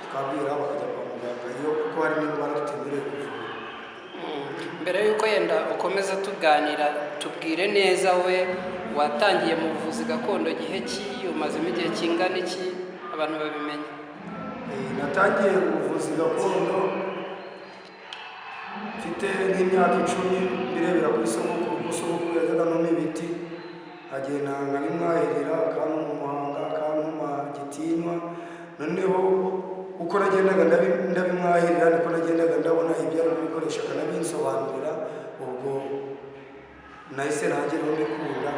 tukabwira bakajya kwa muganga iyo kuko hari n'indwara tutemerewe kuvura. Mbere y'uko yenda ukomeza tuganira, tubwire neza we watangiye mu buvuzi gakondo gihe ki, umazemo igihe kingana iki, abantu babimenye? Natangiye ubuvuzi gakondo mfite nk'imyaka 10, mbirebera kuri sogokuru, kuko sogokuru yajyaga antuma ibiti nkagenda nkabimwahirira, akantuma umuhanga, akantuma gitinywa. Noneho uko nagendaga ndabimwahirira niko nagendaga ndabona ibyo ari kubikoresha akanabinsobanurira, ubwo nahise nanjye rero mbikunda.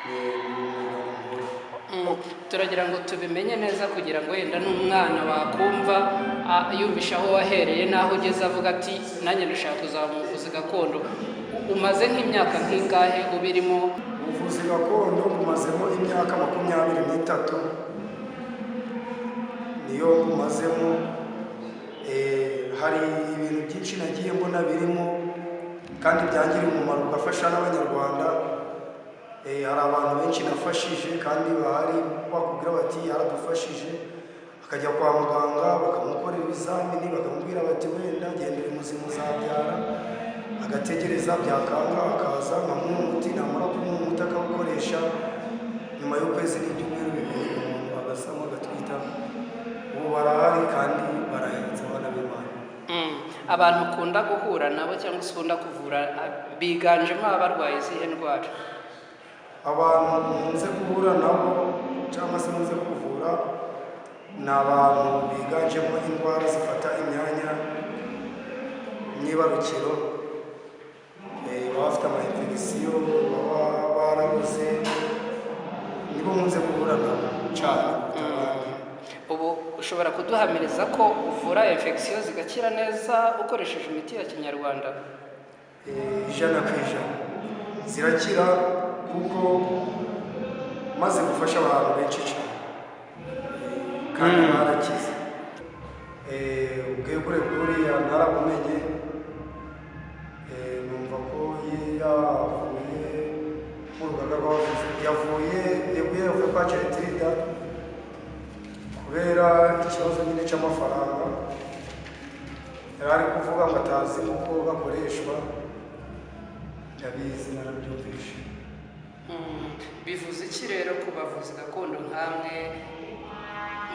Ni umwuga nkora. Turagira ngo tubimenye neza kugira ngo wenda n'umwana wakumva yumvisha aho wahereye n'aho ugeze avuga ati nanjye ndashaka kuzaba umuvuzi gakondo. Umaze nk'imyaka nk'ingahe ubirimo? Ubuvuzi gakondo bumazemo imyaka 23 niyo bumazemo. Hari ibintu byinshi nagiye mbona birimo kandi byangiriye umumaro ugafasha n'Abanyarwanda. Hari abantu benshi nafashije kandi bahari bakubwira bati yaradufashije, akajya kwa muganga bakamukorera ibizamini bakamubwira bati wenda genda uri muzima uzabyara, agategereza byakanga akaza nkamuha umuti, namara kumuha umuti akawukoresha, nyuma y'ukwezi n'ibyumweru 2 umuntu agasama agatwita. Ubu barahari kandi barahetse abana b'Imana. Abantu ukunda guhura nabo cyangwa se ukunda kuvura biganjemo abarwaye izihe ndwara? Abantu nkunze guhura nabo cyangwa se nkunze kuvura ni abantu biganjemo indwara zifata imyanya myibarukiro, baba bafite ama infection, baba barabuze, nibo nkunze guhura nabo cyane kuruta abandi. Ubu ushobora kuduhamiriza ko uvura infection zigakira neza ukoresheje imiti ya kinyarwanda? 100% zirakira, kuko maze gufasha abantu benshi cyane kandi barakize. Ubwegure bw'uriya narabumenye, numva ko yavuye mu rugaga rw'abavuzi. Yavuye yeguye yavuye kwa Gertrude kubera ikibazo nyine cy'amafaranga, yari ari kuvuga ngo atazi uko gakoreshwa. Ndabizi, narabyumvishe. Bivuze iki rero ku bavuzi gakondo nkamwe?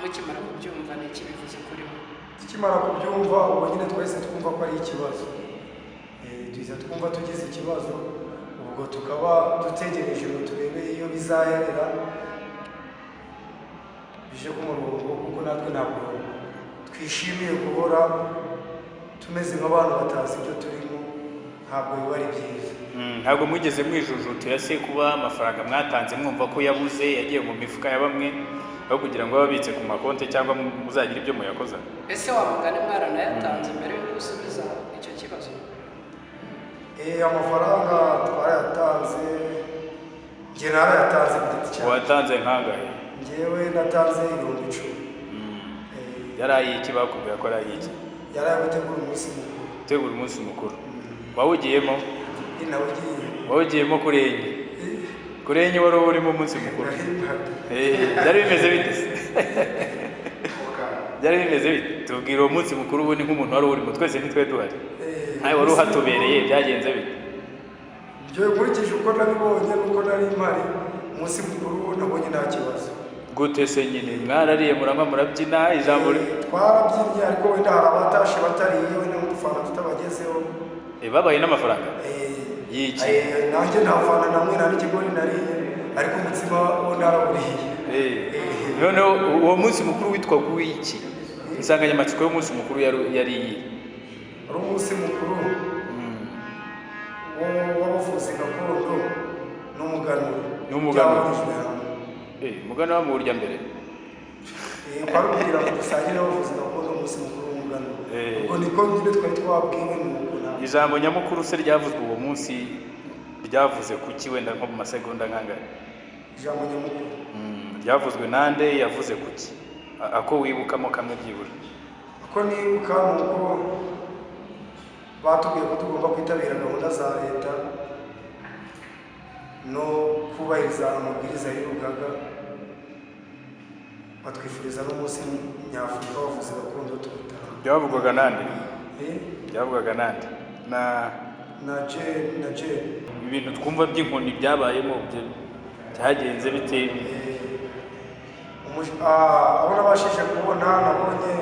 Mukimara kubyumva, ni iki bivuze kuri mwe? Tukimara kubyumva, ubwo nyine twese twumva ko ari ikibazo. Tuza twumva tugize ikibazo, ubwo tukaba dutegereje ngo turebe iyo bizaherera bije ku murongo, kuko natwe ntabwo twishimiye guhora tumeze nk'abantu batazi ibyo turimo, ntabwo biba ari byiza. Ntabwo mwigeze mwijujutira se kuba amafaranga mwatanze mwumva ko yabuze, yagiye mu mifuka ya bamwe, aho kugira ngo babitse ku makonti cyangwa muzagire ibyo muyakoza? Ese wa mugani mwaranayatanze mbere yo gusubiza icyo kibazo? Amafaranga twarayatanze, njye narayatanze ku giti cyanjye. Watanze nkangahe? Njyewe natanze 10,000. Yari ay'iki? Bakubwira ko ari ay'iki? Yari ayo gutegura umunsi mukuru. Gutegura umunsi mukuru. Wawugiyemo? Nawugiye. Wawugiyemo kuri enye? Kuri enye wari urimo umunsi mukuru? Byari bimeze bite se? Byari bimeze bite? Tubwira uwo munsi mukuru ubundi nk'umuntu wari urimo, twese ntitwe duhari, nkawe wari uhatubereye, byagenze bite? Njyewe nkurikije uko nabibonye n'uko nari mpari, umunsi mukuru nabonye nta kibazo. Gute se nyine? Mwarariye, muranywa, murabyina, ijambo Twarabyinnye, ariko wenda hari abatashe batariye, wenda nk'udufana tutabagezeho. Babaye n'amafaranga y'iki? Nanjye nta fana namwe, nta n'ikigori nariye, ariko umutsima wo narawuriye. Noneho uwo munsi mukuru witwaga uw'iki? Insanganyamatsiko y'umunsi mukuru yari iyihe? Wari umunsi mukuru w'abavuzi gakondo n'umuganura. N'umuganura. Byahurijwe hamwe. Umuganura muwurya mbere? Kwari ukugira ngo dusangire abavuzi gakondo umunsi mukuru w'umuganura. Ubwo niko nyine twari twabwiwe, ni uko ntabwo. Ijambo nyamukuru se ryavuzwe uwo munsi ryavuze kuki, wenda nko mu masegonda nk'angahe? Ijambo nyamukuru? Ryavuzwe nande? Yavuze kuki? Ako wibukamo kamwe byibura. Ako nibuka ni uko batubwiye ko tugomba kwitabira gahunda za leta no kubahiriza amabwiriza y'urugaga, batwifuriza n'umunsi nyafurika w'abavuzi gakondo, tuwutaha. Byavugwaga nande? Eh? Byavugwaga nande na Na Jane, na Jane. Ibintu twumva by'inkoni byabayemo byagenze bite? Abo nabashije kubona, nabonye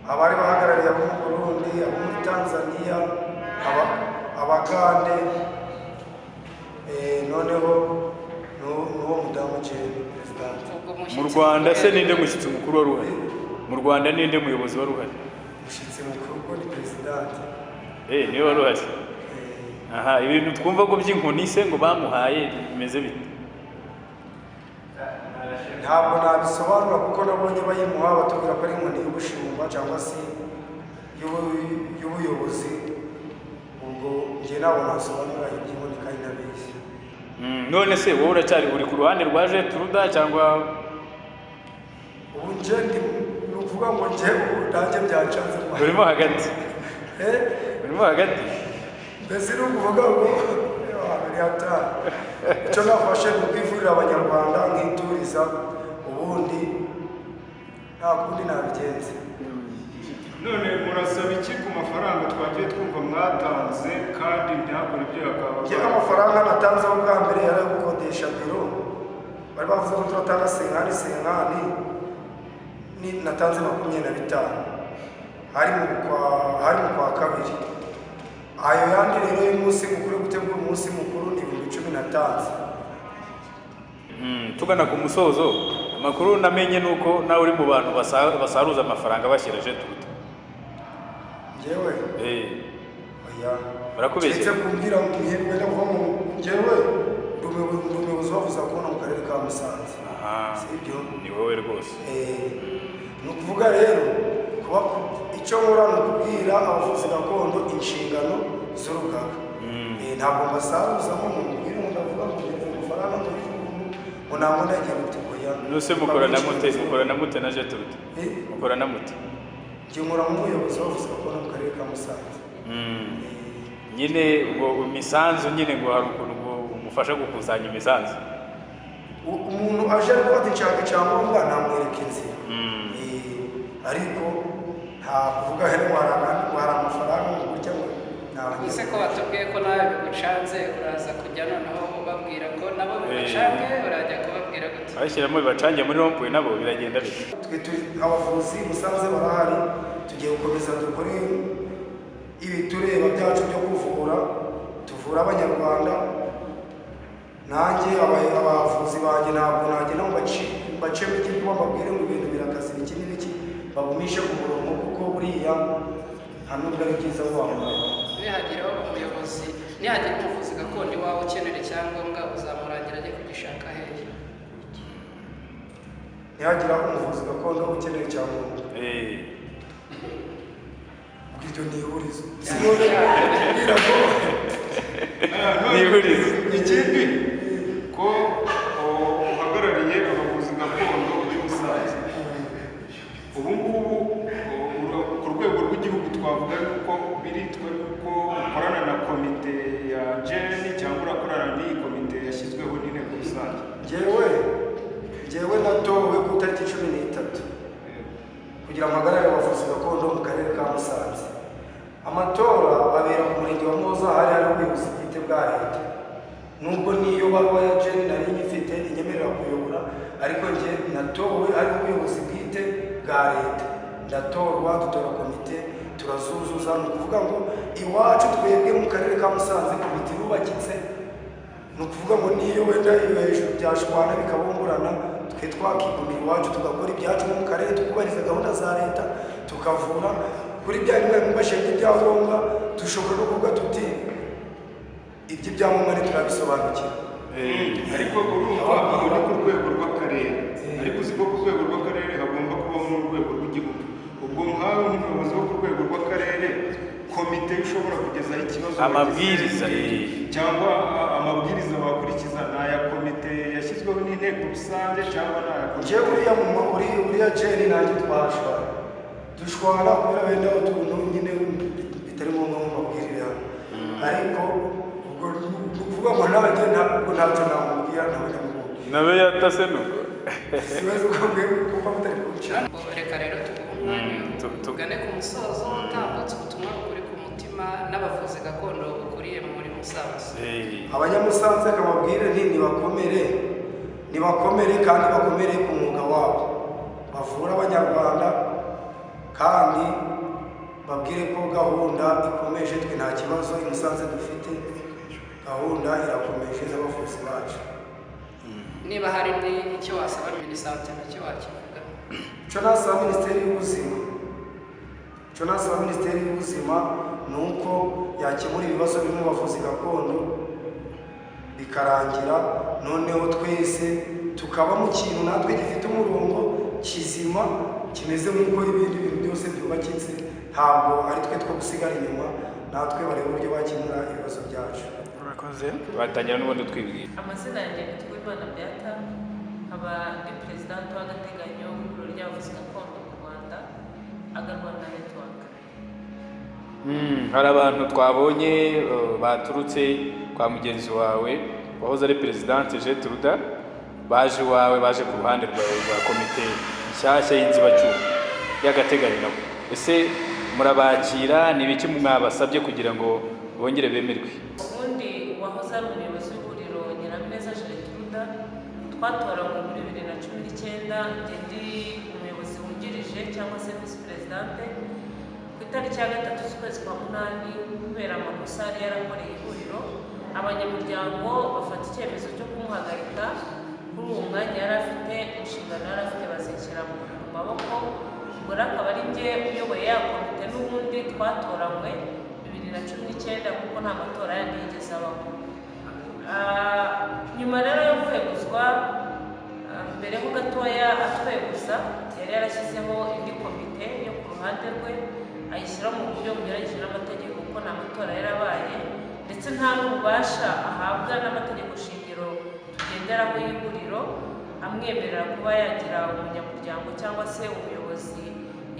abari bahagarariye abo mu Burundi, abo muri Tanzania, Abagande, noneho n'uwo mudamu Jane perezidante. Ubwo Mu mushyitsi Rwanda se mukuru ninde mushyitsi mukuru wari uhari? Mu Rwanda ninde muyobozi wari uhari? Umushyitsi mukuru ubwo ni perezidante. Niwe wari uhari. Aha, ibintu twumva ko by'inkoni se ngo bamuhaye bimeze bite? Ntabwo nabisobanura, kuko nabonye bayimuha batubwira ko ari inkoni y'ubushumba cyangwa se y'ubuyobozi. Ubwo njye ntabwo nasobanura iby'inkoni kandi ntabizi. None se wowe uracyari uri ku ruhande rwa Jetruda cyangwa? Ubu njye ndi, ni ukuvuga ngo njye ubu nanjye byancanze. Urimo hagati? Eh? Urimo hagati? Mbese ni ukuvuga ngo ni hatari. Icyo nafashe ni ukwivurira Abanyarwanda nkituriza, ubundi nta kundi nabigenza. None murasaba iki ku mafaranga twagiye twumva mwatanze kandi ntihakore ibyo yakaba? Njye amafaranga natanzeho bwa mbere yari ayo gukodesha biro, bari bavuze ko turatanga cinquante cinquante, ni natanze 25, hari mu kwa kabiri. Ayo yandi rero y'umunsi mukuru, yo gutegura umunsi mukuru, ni 10,000 natanze. Tugana ku musozo, amakuru namenye ni uko nawe uri mu bantu basaruza amafaranga bashyira Jetruda. Njyewe? Oya. Barakubeshya? Keretse kumbwira ngo wenda kuva mu, njyewe ndi umuyobozi wavuze kubona mu karere ka Musanze. Aha. Si ibyo? Ni wowe rwose. Ni ukuvuga rero kuba icyo nkora ni ukubwira abavuzi gakondo inshingano z'urugaga. Ntabwo mbasaruza ngo mubwire ngo ndavuga ngo ngeze amafaranga ngo ngo ntabwo ndagiye guti oya. Nuse mukorana mute, mukorana mute na Jetruda? Eh? Mukorana mute? Njye nkora nk'umuyobozi w'abavuzi gakondo mu karere ka Musanze. Nyine ubwo imisanzu nyine ngo hari ukuntu ngo mufasha gukusanya imisanzu. Umuntu aje gufata nshaka icyangombwa namwereka inzira, ariko nta kuvuga hano hari amafaranga ngo gutya ngo. Ese ko batubwiye ko nawe bigucanze, uraza kujya noneho ubabwira ko nabo bigucange, urajya kubabwira gute? Abashyiramo bibacange muri rond-point nabo biragenda bite? Twe turi abavuzi Musanze barahari, tugiye gukomeza dukore ibitureba byacu byo kuvura, tuvura Abanyarwanda. Nanjye abavuzi banjye ntabwo nagenda ngo mbacemo igikuba, mbabwire ngo ibintu birakaze ibiki n'ibiki, bagumishe ku murongo, kuko buriya nta nubwo ari byiza wambaye. Nihagira umuyobozi, nihagira umuvuzi gakondo iwawe ukenera icyangombwa, uzamurangira ajye kugishaka hehe? Nihagira umuvuzi gakondo ukenera icyangombwa, iryo ni ihurizo. Ni ihurizo. Ikindi, ko uhagarariye abavuzi gakondo muri Musanze, ubu ngubu ku rwego rw'igihugu twavuga yuko biritwa yuko ukorana na komite ya jeni cyangwa urakorana n'iyi komite yashyizweho n'inteko rusange? Njyewe natowe ku itariki 13 kugira ngo mpagarare abavuzi gakondo mu karere ka Musanze. Amatora abera ku murenge wa Muhoza, hari ubuyobozi bwite bwa leta. Nubwo niyo baruwa ya jeni nari nyifite inyemerera kuyobora, ariko njye natowe ari ubuyobozi bwite bwa leta, ndatorwa, dutora komite, turazuzuza. Ni ukuvuga ngo iwacu twebwe mu karere ka Musanze komite irubakitse. Ni ukuvuga ngo niyo wenda iyo hejuru byashwana bikabungurana, twe twakigumira iwacu tugakora ibyacu mu karere, tukubahiriza gahunda za leta, tukavura kuri bya bimwe mu ibyangombwa. Dushobora no kuvuga tuti iby'ibyangombwa ntiturabisobanukira. Ariko urumva aho ni ku rwego rw'akarere, ariko uzi ko ku rwego rw'akarere hagomba kubaho n'urwego rw'igihugu. Ubwo nkawe nk'umuyobozi wo ku rwego rw'akarere, komite ishobora kugezaho ikibazo amabwiriza cyangwa amabwiriza wakurikiza ni aya komite yashyizweho n'inteko rusange cyangwa ni aya komite? Njyewe uriya jeni nanjye twashwana, dushwana kubera wenda utuntu nyine bitari ngombwa mu mabwiriza hano, ariko ubwo ni ukuvuga ngo nanjye ntabwo ntacyo namubwira, ntawe namubwira. Nawe yatase nuko. Sibaza uko kuko mutari kubicara. Reka rero tuguhe umwanya tugane ku musozo, utambutse ubutumwa bukuri ku mutima n'abavuzi gakondo ukuriye muri Musanze. Abanyamusanze akababwire nti nibakomere, nibakomere kandi bakomere ku mwuga wabo, bavura Abanyarwanda, kandi babwire ko gahunda ikomeje. Twe nta kibazo i Musanze dufite, gahunda irakomeje n'abavuzi bacu. Niba hari n'icyo wasaba minisante nacyo wakivuga. Icyo nasaba Minisiteri y'Ubuzima, icyo nasaba Minisiteri y'Ubuzima ni uko yakemura ibibazo biri mu bavuzi gakondo bikarangira, noneho twese tukaba mu kintu natwe gifite umurongo kizima, kimeze nk'uko ibindi bintu byose byubakitse. Ntabwo ari twe two gusigara inyuma, natwe bareba uburyo bakemura ibibazo byacu. Urakoze. Batangira n'ubundi twibwira. Amazina yanjye ni Uwimana Beata, nkaba ndi perezidante w'agateganyo w'ihuriro ry'abavuzi gakondo mu Rwanda, AGA Rwanda Network. Hari abantu twabonye baturutse kwa mugenzi wawe wahoze ari perezidante Jetruda, baje iwawe, baje ku ruhande rwawe rwa komite nshyashya y'inzibacyuho y'agateganyo nabo. Ese murabakira? Ni ibiki mwabasabye kugira ngo bongere bemerwe? Ubundi uwahoze ari umuyobozi w'ihuriro Nyirabineza Gertruda twatoranywe muri 2019, njye ndi umuyobozi wungirije cyangwa se visi perezidante. Ku itariki ya 3 z'ukwezi kwa 8, kubera amakosa yari yarakoreye ihuriro, abanyamuryango bafata icyemezo cyo kumuhagarika kuri uwo mwanya yari afite, inshingano yari afite bazishyira mu maboko. Ubwo rero akaba ari njye uyoboye ya komite n'ubundi twatoranywe 2019, kuko nta matora yandi yigeze abaho. Nyuma rero yo kweguzwa, mbere ho gatoya atweguza yari yarashyizeho indi komite yo ku ruhande rwe, ayishyira mu buryo bunyuranyije n'amategeko, kuko nta matora yarabaye, ndetse nta n'ububasha ahabwa n'amategeko shingiro tugenderaho y'ihuriro amwemerera kuba yagira umunyamuryango cyangwa se umuyobozi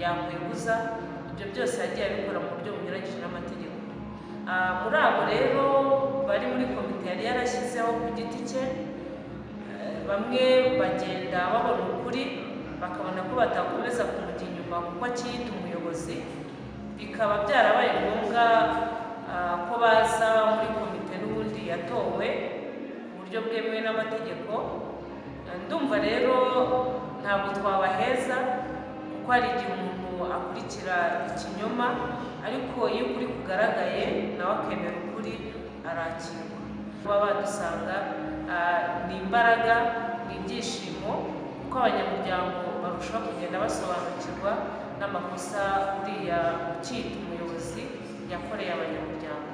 yakweguza. Ibyo byose yagiye abikora mu buryo bunyuranyije n'amategeko. Muri abo rero bari muri komite yari yarashyizeho ku giti cye. Bamwe bagenda babona ukuri, bakabona ko batakomeza kumujya inyuma kuko akiyita umuyobozi, bikaba byarabaye ngombwa ko baza muri komite n'ubundi yatowe ku buryo bwemewe n'amategeko. Ndumva rero ntabwo twabaheza, kuko hari igihe umuntu akurikira ikinyoma, ariko iyo ukuri kugaragaye nawe akemera ukuri arakirwa. Kuba badusanga ni imbaraga, ni ibyishimo, kuko abanyamuryango barushaho kugenda basobanukirwa n'amakosa uriya ukiyita umuyobozi yakoreye abanyamuryango,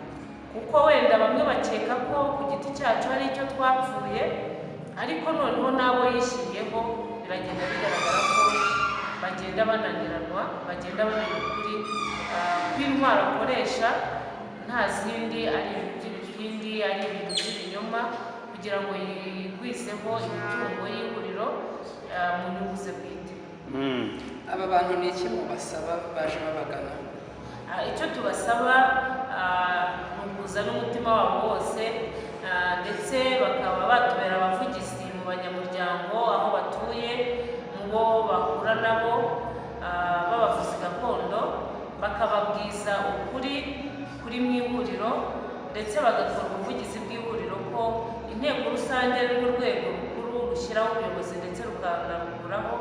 kuko wenda bamwe bakeka ko ku giti cyacu hari icyo twapfuye, ariko noneho n'abo yishyiriyeho biragenda bigaragara ko bagenda bananiranwa, bagenda bamenya ukuri kw'intwaro akoresha nta zindi, ari ibintu by'ibipindi, ari ibintu by'ibinyoma, kugira ngo yigwizeho imitungo y'ihuriro mu nyungu ze bwite. Aba bantu ni iki mubasaba baje babagana? Icyo tubasaba ni ukuza n'umutima wabo wose, ndetse bakaba batubera abavugizi mu banyamuryango aho batuye, mu bo bahura nabo b'abavuzi gakondo, bakababwiza ukuri kuri mu ihuriro, ndetse bagakora ubuvugizi bw'ihuriro ko inteko rusange ari rwo rwego rukuru rushyiraho ubuyobozi ndetse rukanarukuraho,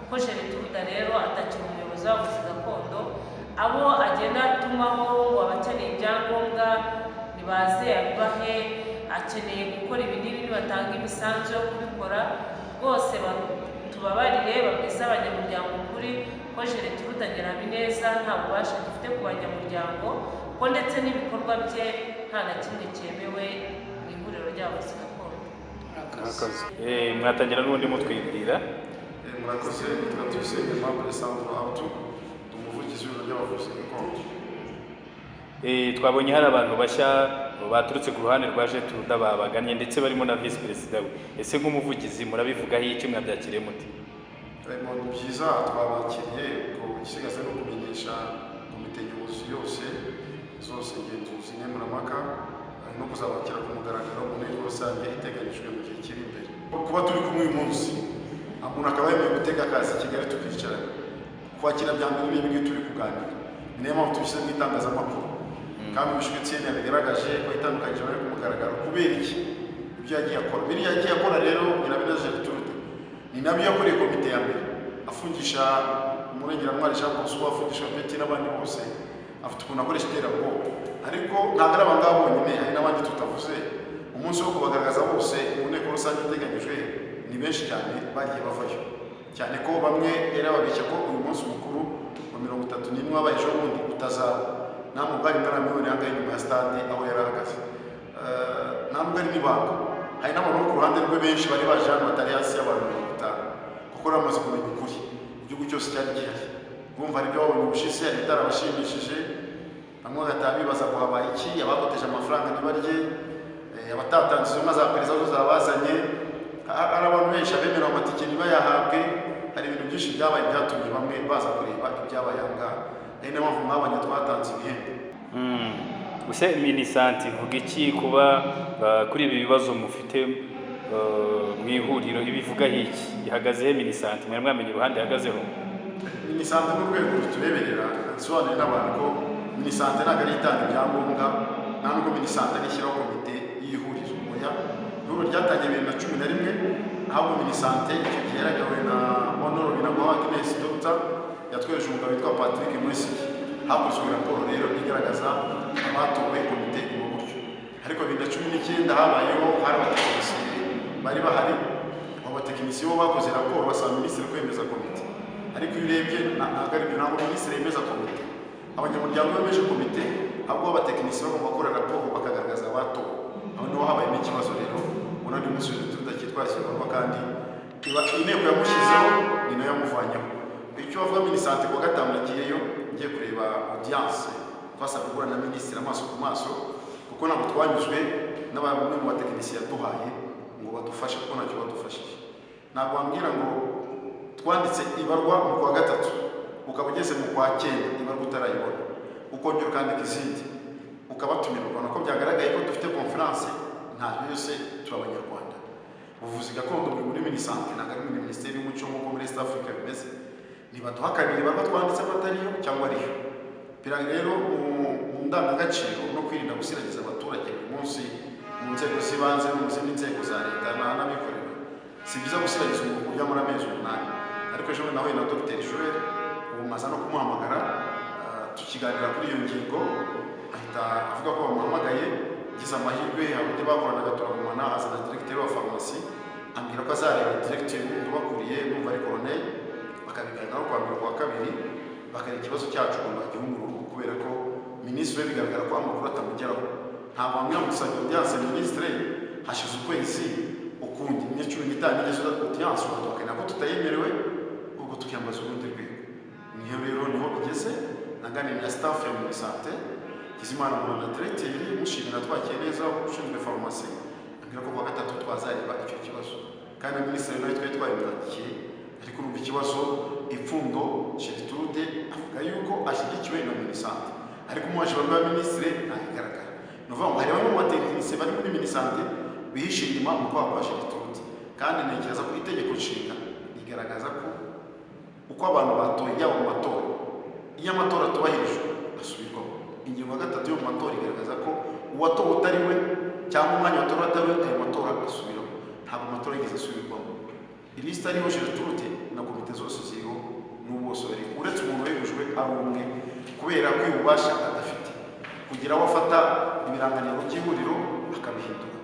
ko Gertrude rero atakiri umuyobozi w'abavuzi gakondo, abo agenda atumaho ngo abakeneye ibyangombwa nibaze abibahe, akeneye gukora ibi n'ibi nibatanga imisanzu yo kubikora, rwose tubabarire babwize abanyamuryango ukuri ko Gertrude Nyirahabineza nta bubasha gifite ku banyamuryango, ko ndetse n'ibikorwa bye nta na kimwe cyemewe mu ihuriro ry'abavuzi gakondo. Mwatangira n'ubundi mutwibwira. Murakoze, nitwa Tuyisenge Aimable Sandro Abdou, ndi umuvugizi w'ihuriro ry'abavuzi gakondo. Twabonye hari abantu bashya baturutse ku ruhande rwa Gertrude babagannye, ndetse barimo na visi perezida we. Ese nk'umuvugizi murabivugaho iki, mwabyakiriye mute? Ni byiza, twabakiriye, ubwo igisigaye ni ukumenyesha komite nyobozi yose zose ngenzuzi nkemurampaka, no kuzabakira ku mugaragaro mu nteko rusange iteganyijwe mu gihe kiri imbere. Kuba turi kumwe uyu munsi, umuntu akaba yemeye gutega akazi i Kigali tukicarana, kwakira bya mbere n'ibi ngibi turi kuganira, ni nayo mpamvu tubishyize mu itangazamakuru. Kandi ubushyuhe Etienne yabigaragaje ko itandukanyije bari ku mugaragaro. Kubera iki? Ibyo yagiye akora, biriya yagiye akora rero Nyirabineza Gertrude ni nabyo yakoreye komite ya mbere, afungisha Murengeramwari Jean Bosco, afungisha Peti n'abandi bose, afite ukuntu akoresha iterabwoba. Ariko ntabwo ari abangaba bonyine, hari n'abandi tutavuze. Umunsi wo kubagaragaza bose mu nteko rusange iteganyijwe ni benshi cyane bagiye bavayo, cyane ko bamwe yari ababeshya ko uyu munsi mukuru wa 31 wabaye ejo bundi utazaba. Nta mubwo ari mwaramiboneye ahangaha inyuma ya stade aho yari ahagaze, nta nubwo ari n'ibanga. Hari n'abantu bo ku ruhande rwe benshi bari baje hano batari hasi y'abantu 50, kuko bamaze kumenya ukuri, igihugu cyose cyari gihari. Bumva hari ibyo babonye ubushize, hari ibitarabashimishije, bamwe bagataha bibaza ngo habaye iki, abakoteje amafaranga ntibarye, abatatanze izo nka za perezida zo zabazanye. Hari abantu benshi abemerewe amatike ntibayahabwe. Hari ibintu byinshi byabaye byatumye bamwe baza kureba ibyabaye aha ngaha, ari nayo mpamvu mwabonye twatanze ibihembo. Ese Minisante ivuga iki kuba kuri ibi bibazo mufite mu ihuriro, ibivugaho iki? Ihagazeho Minisante, mwari mwamenye uruhande ihagazeho? Minisante ni urwego rutureberera. Nsobanurire n'abantu ko Minisante ntabwo ari itanga ibyangombwa, nta nubwo Minisante ari ishyiraho komite y'ihuriro. Oya, ihuriro ryatangiye 2011, ahubwo Minisante icyo gihe yaragawe na Honoro Binagwaho Agnes Doctor, yatwereje umugabo witwa Patrick Mwesigye. Hakozwe raporo rero igaragaza abatowe, komite iguma gutyo. Ariko 2019 habayeho, hari abatekinisiye bari bahari, abo batekinisiye bo bakoze raporo basaba minisitiri kwemeza komite. Ariko iyo urebye ntabwo ari byo, ntabwo minisitiri yemeza komite, abanyamuryango bemeje komite, ahubwo abatekinisiye bagomba gukora raporo bakagaragaza abatowe. Aho niho habayemo ikibazo rero. Ubona ni umunsi tudakitwaza igikorwa, kandi inteko yamushyizeho ni nayo yamuvanyeho. Icyo bavuga Minisante, kuwa gatanu nagiyeyo ngiye kureba audience, twasabwe guhura na minisitiri amaso ku maso, kuko ntabwo twanyuzwe n'bamwe mu batekinisiye yaduhaye ngo badufashe, kuko ntacyo badufashije. Ntabwo wambwira ngo twanditse ibarwa mu kwa gatatu, ukaba ugeze mu kwa cyenda ibarwa utarayibona, ukongera ukandika izindi, ukabatumira, ukabona ko byagaragaye ko dufite conference. Nta Ntabwo yose turi Abanyarwanda. Ubuvuzi gakondo buri muri MINISANTE, ntabwo ari muri Minisiteri y'Umuco nk'uko muri East Africa bimeze. Ntibaduhakanire ibarwa twanditse ko atariyo cyangwa ariyo. Bira rero mu ndangagaciro no kwirinda gusiragiza abaturage buri munsi mu nzego z'ibanze no mu zindi nzego za leta n'abikorera. Si byiza gusiragiza umuntu ujya muri amezi 8. Ariko ejo bundi nahuye na Dr Joel, ubu maze no kumuhamagara, tukiganira kuri iyo ngingo, ahita avuga ko bamuhamagaye. Ngize amahirwe hari undi bakoranaga turagumana, azana directeur wa farumasi, ambwira ko azareba directeur wundi ubakuriye, numva ari colonel, bakabiganiraho kuwa mbere, kuwa kabiri, bakareba ikibazo cyacu ukuntu bagiha umurongo, kubera ko minisitiri we bigaragara ko amakuru atamugeraho. Ntabwo wambwira ngo dusabye audience minisitiri hashize ukwezi ukundi, iminsi 15 igeze audience, uraduhakanira ko tutayemerewe, ubwo tukiyambaza urundi rwego. Niyo rero niho bigeze. Naganiriye na staff ya MINISANTE, Kizimana Muranda directeur, mushimira twakiye neza, ushinzwe farumasi, ambwira ko kuwa gatatu twazareba icyo kibazo, kandi na minisitiri nawe twari twabimwandikiye. Ariko urumva ikibazo ipfundo, Gertrude avuga yuko ashyigikiwe na MINISANTE, ariko umuwaje wa minisitiri ntayigaragara. Ni ukuvuga ngo hari bamwe mu batekinisiye bari muri MINISANTE bihishe inyuma mu kwaha kwa Gertrude, kandi ntekereza ko itegeko nshinga rigaragaza ko uko abantu batoye, yaba mu matora, iyo amatora atubahirijwe asubirwamo. Ingingo ya 3 yo mu matora igaragaza ko uwatowe utari we cyangwa umwanya watowe atari we, ayo matora asubiramo. Ntabwo amatora yigeze asubirwamo. Ilisita ariho Gertrude na komite zose ziriho n'ubu bose bariho, uretse umuntu wegujwe ari umwe kubera ko ububasha adafite kugira aho afata ibirangantego by'ihuriro akabihindura.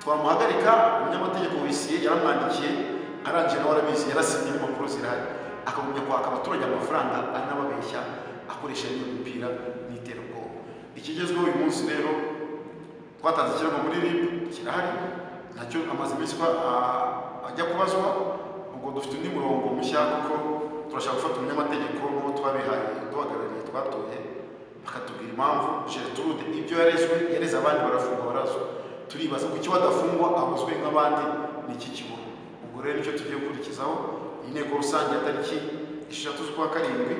Twamuhagarika, umunyamategeko wisiye yaramwandikiye, arangije nawe arabizi, yarasinye n'impapuro zirahari, akagumya kwaka abaturage amafaranga anababeshya akoresha n'iyo mipira n'iterabwoba. Ikigezweho uyu munsi rero, twatanze ikirego muri RIB, kirahari nacyo, amaze iminsi ko ajya kubazwa. Ubwo dufite undi murongo mushya, kuko turashaka gufata umunyamategeko n'uwo twabihaye duhagarariye twatoye, bakatubwira impamvu Gertrude ibyo yarezwe, yareze abandi barafungwa barazwa, turibaza kuki badafungwa abazwe nk'abandi, ni iki kibura? Ubwo rero nicyo tugiye gukurikizaho. Inteko rusange ya tariki 6 z'ukwa karindwi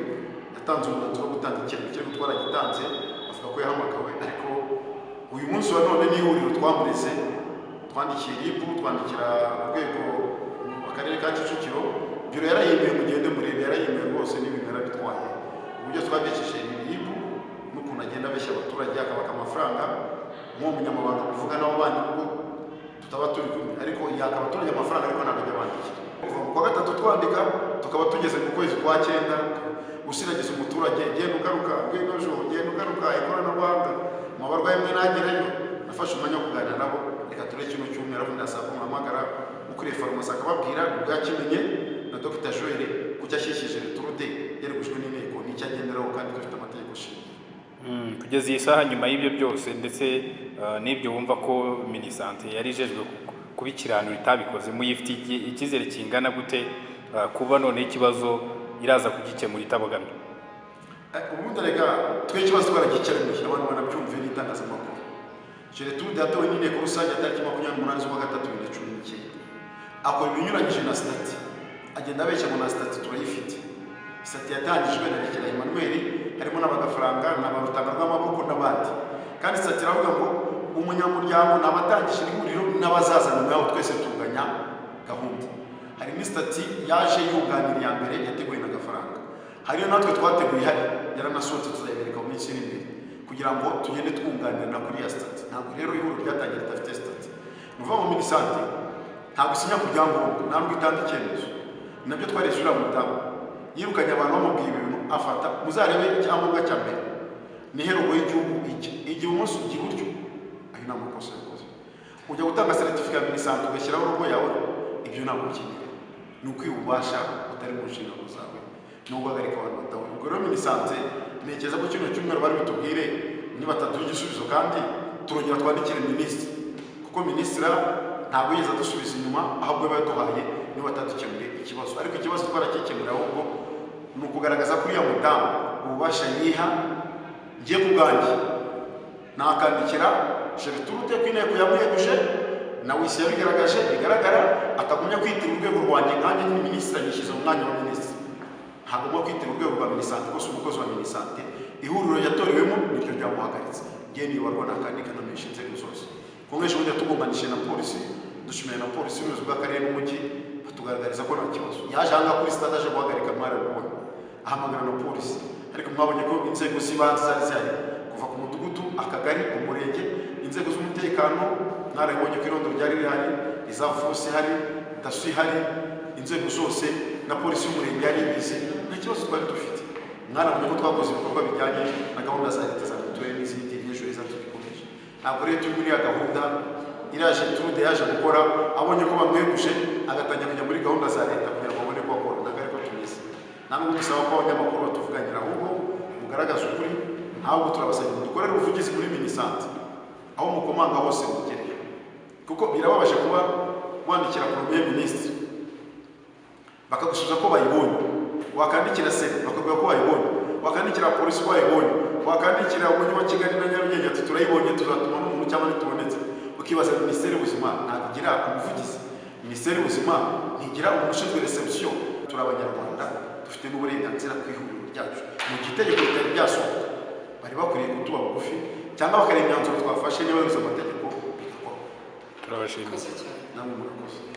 yatanze umwanzuro wo gutanga ikirego. Ikirego twaragitanze, bavuga ko yahamagawe, ariko uyu munsi wa none n'ihuriro twamureze, twandikiye RIB, twandikira urwego akarere ka Kicukiro, biro yarayimuye, mugende murebe, yarayimuye rwose n'ibintu yarabitwaye. Uburyo twabyesheje ni RIB n'ukuntu agenda abeshya abaturage akabaka amafaranga nk'uwo munyamabanga muvuga nabo bandi, kuko tutaba turi kumwe, ariko yaka abaturage amafaranga ariko ntabwo ajya abandikira. Kuva mu kwa gatatu twandika, tukaba tugeze mu kwezi kwa cyenda, usiragiza umuturage, genda ugaruka, ngwino ejo, genda ugaruka, ikoranabuhanga mu barwayi mwe nagerayo. Nafashe umwanya wo kuganira nabo, reka turebe kino cyumweru, aho ndasaba ko muhamagara ukuriye farumasi akababwira ubwo yakimenye na Dr Joel, kuki ashyishyije Gertrude yeregujwe n'inteko, n'icyo agenderaho kandi dufite amategeko shingiro. Kugeza iyi saha, nyuma y'ibyo byose ndetse n'ibyo wumva ko MINISANTE yari ijejwe kubikiranura itabikoze, muyifitiye icyizere kingana gute kuba noneho ikibazo iraza kugikemura itabogamye? Ubundi reka twe ikibazo twaragikemuye, abantu banabyumve n'itangazamakuru. Gertrude yatowe n'inteko rusange ya tariki 28 z'ukwa gatatu 2019, akora ibinyuranyije na sitati, agenda abeshya ngo na sitati turayifite. Sitati yatangijwe na Rekera Emmanuel, harimo n'abagafaranga n'abarutanga rw'amaboko n'abandi, kandi sitati iravuga ngo umunyamuryango ni abatangije ihuriro n'abazaza nyuma yaho, twese tunganya gahunda. Hari n'isitati yaje yunganira iya mbere yateguwe na Gafaranga, hariyo natwe twateguye ihari, yaranasohotse, tuzayibereka mu minsi iri imbere kugira ngo tugende twunganirana kuri ya sitati. Ntabwo rero ihuriro ryatangiye ridafite sitati. Ni ukuvuga ngo MINISANTE ntabwo isinya ku byangombwa, ntabwo itanga icyemezo. Nabyo twareze uriya mudamu yirukanye abantu bamubwiye ibintu afata. Muzarebe icyangombwa cya mbere ni herogo y'igihugu, ijya ijya ibumoso, ijya iburyo. Ayo ni amakosa yakoze. Ujya gutanga certificat ya MINISANTE ugashyiraho logo yawe, ibyo ntabwo bikenewe, ni ukwiha ububasha utari mu nshingano zawe, ni uguhagarika abantu batawe. Ubwo rero MINISANTE ntekereza ko kino cyumweru bari butubwire niba bataduha igisubizo, kandi turongera twandikire minisitiri, kuko minisitiri ntabwo yigeze adusubiza inyuma, ahubwo aba yaduhaye niba batadukemuriye ikibazo. Ariko ikibazo twarakikemura, ahubwo ni ukugaragaza ko uriya mudamu ububasha yiha. Ngiye ku bwanjye nakandikira Gertrude ko inteko yamweguje, na wisi yabigaragaje bigaragara, atagumya kwitira urwego rwanjye nkanjye ni minisitiri, anyishyize mu mwanya wa minisitiri. Ntagomba kwitira urwego rwa MINISANTE kuko si umukozi wa MINISANTE. Ihuriro yatorewemo niryo ryamuhagaritse. Ngiye nibarwa nakandika namenyesha inzego zose. Kuko nk'ejo bundi yatugonganishije na polisi, dushimira na polisi, ubuyobozi bw'akarere n'umujyi batugaragariza ko nta kibazo. Yaje ahangaha kuri stade aje guhagarika, mwarabibonye, ahamagara na polisi, ariko mwabonye ko inzego z'ibanze zari zihari, kuva ku mudugudu, akagari, umurenge, inzego z'umutekano. Mwarabibonye ko irondo ryari rihari, iza force ihari, DASSO ihari, inzego zose na polisi y'umurenge yari ibizi. Nta kibazo twari dufite. Mwarabonye ko twakoze ibikorwa bijyanye na gahunda za leta za mituweli n'izindi, n'ejo heza tugikomeje. Ntabwo rero turi muri ya gahunda iriya Gertrude yaje gukora, abonye ko bamweguje agatangira kujya muri gahunda za leta kugira ngo abone ko akora. Ntabwo ariko tumeze. Nta nubwo dusaba ko abanyamakuru batuvuganira, ahubwo mugaragaze ukuri. Ntabwo turabasabye ngo dukorere ubuvugizi muri MINISANTE, aho mukomanga hose mugereyo, kuko birababaje kuba wandikira Premier Ministre bakagusubiza ko bayibonye, wakandikira Sena bakabwira ko bayibonye, wakandikira polisi ko bayibonye, wakandikira Umujyi wa Kigali na Nyarugenge ati turayibonye, tuzatuma n'umuntu cyangwa ntitubonetse. Ukibaza, Minisiteri y'Ubuzima ntabwo igira umuvugizi? Minisiteri y'Ubuzima ntigira umuntu ushinzwe réception? Turi Abanyarwanda, dufite n'uburenganzira ku ihuriro ryacu. Mu gihe itegeko ritari ryasohoka, bari bakwiriye kutuba bugufi cyangwa bakareba imyanzuro twafashe niba yuzuye amategeko, bigakorwa. Turabashimiye. Namwe murakoze.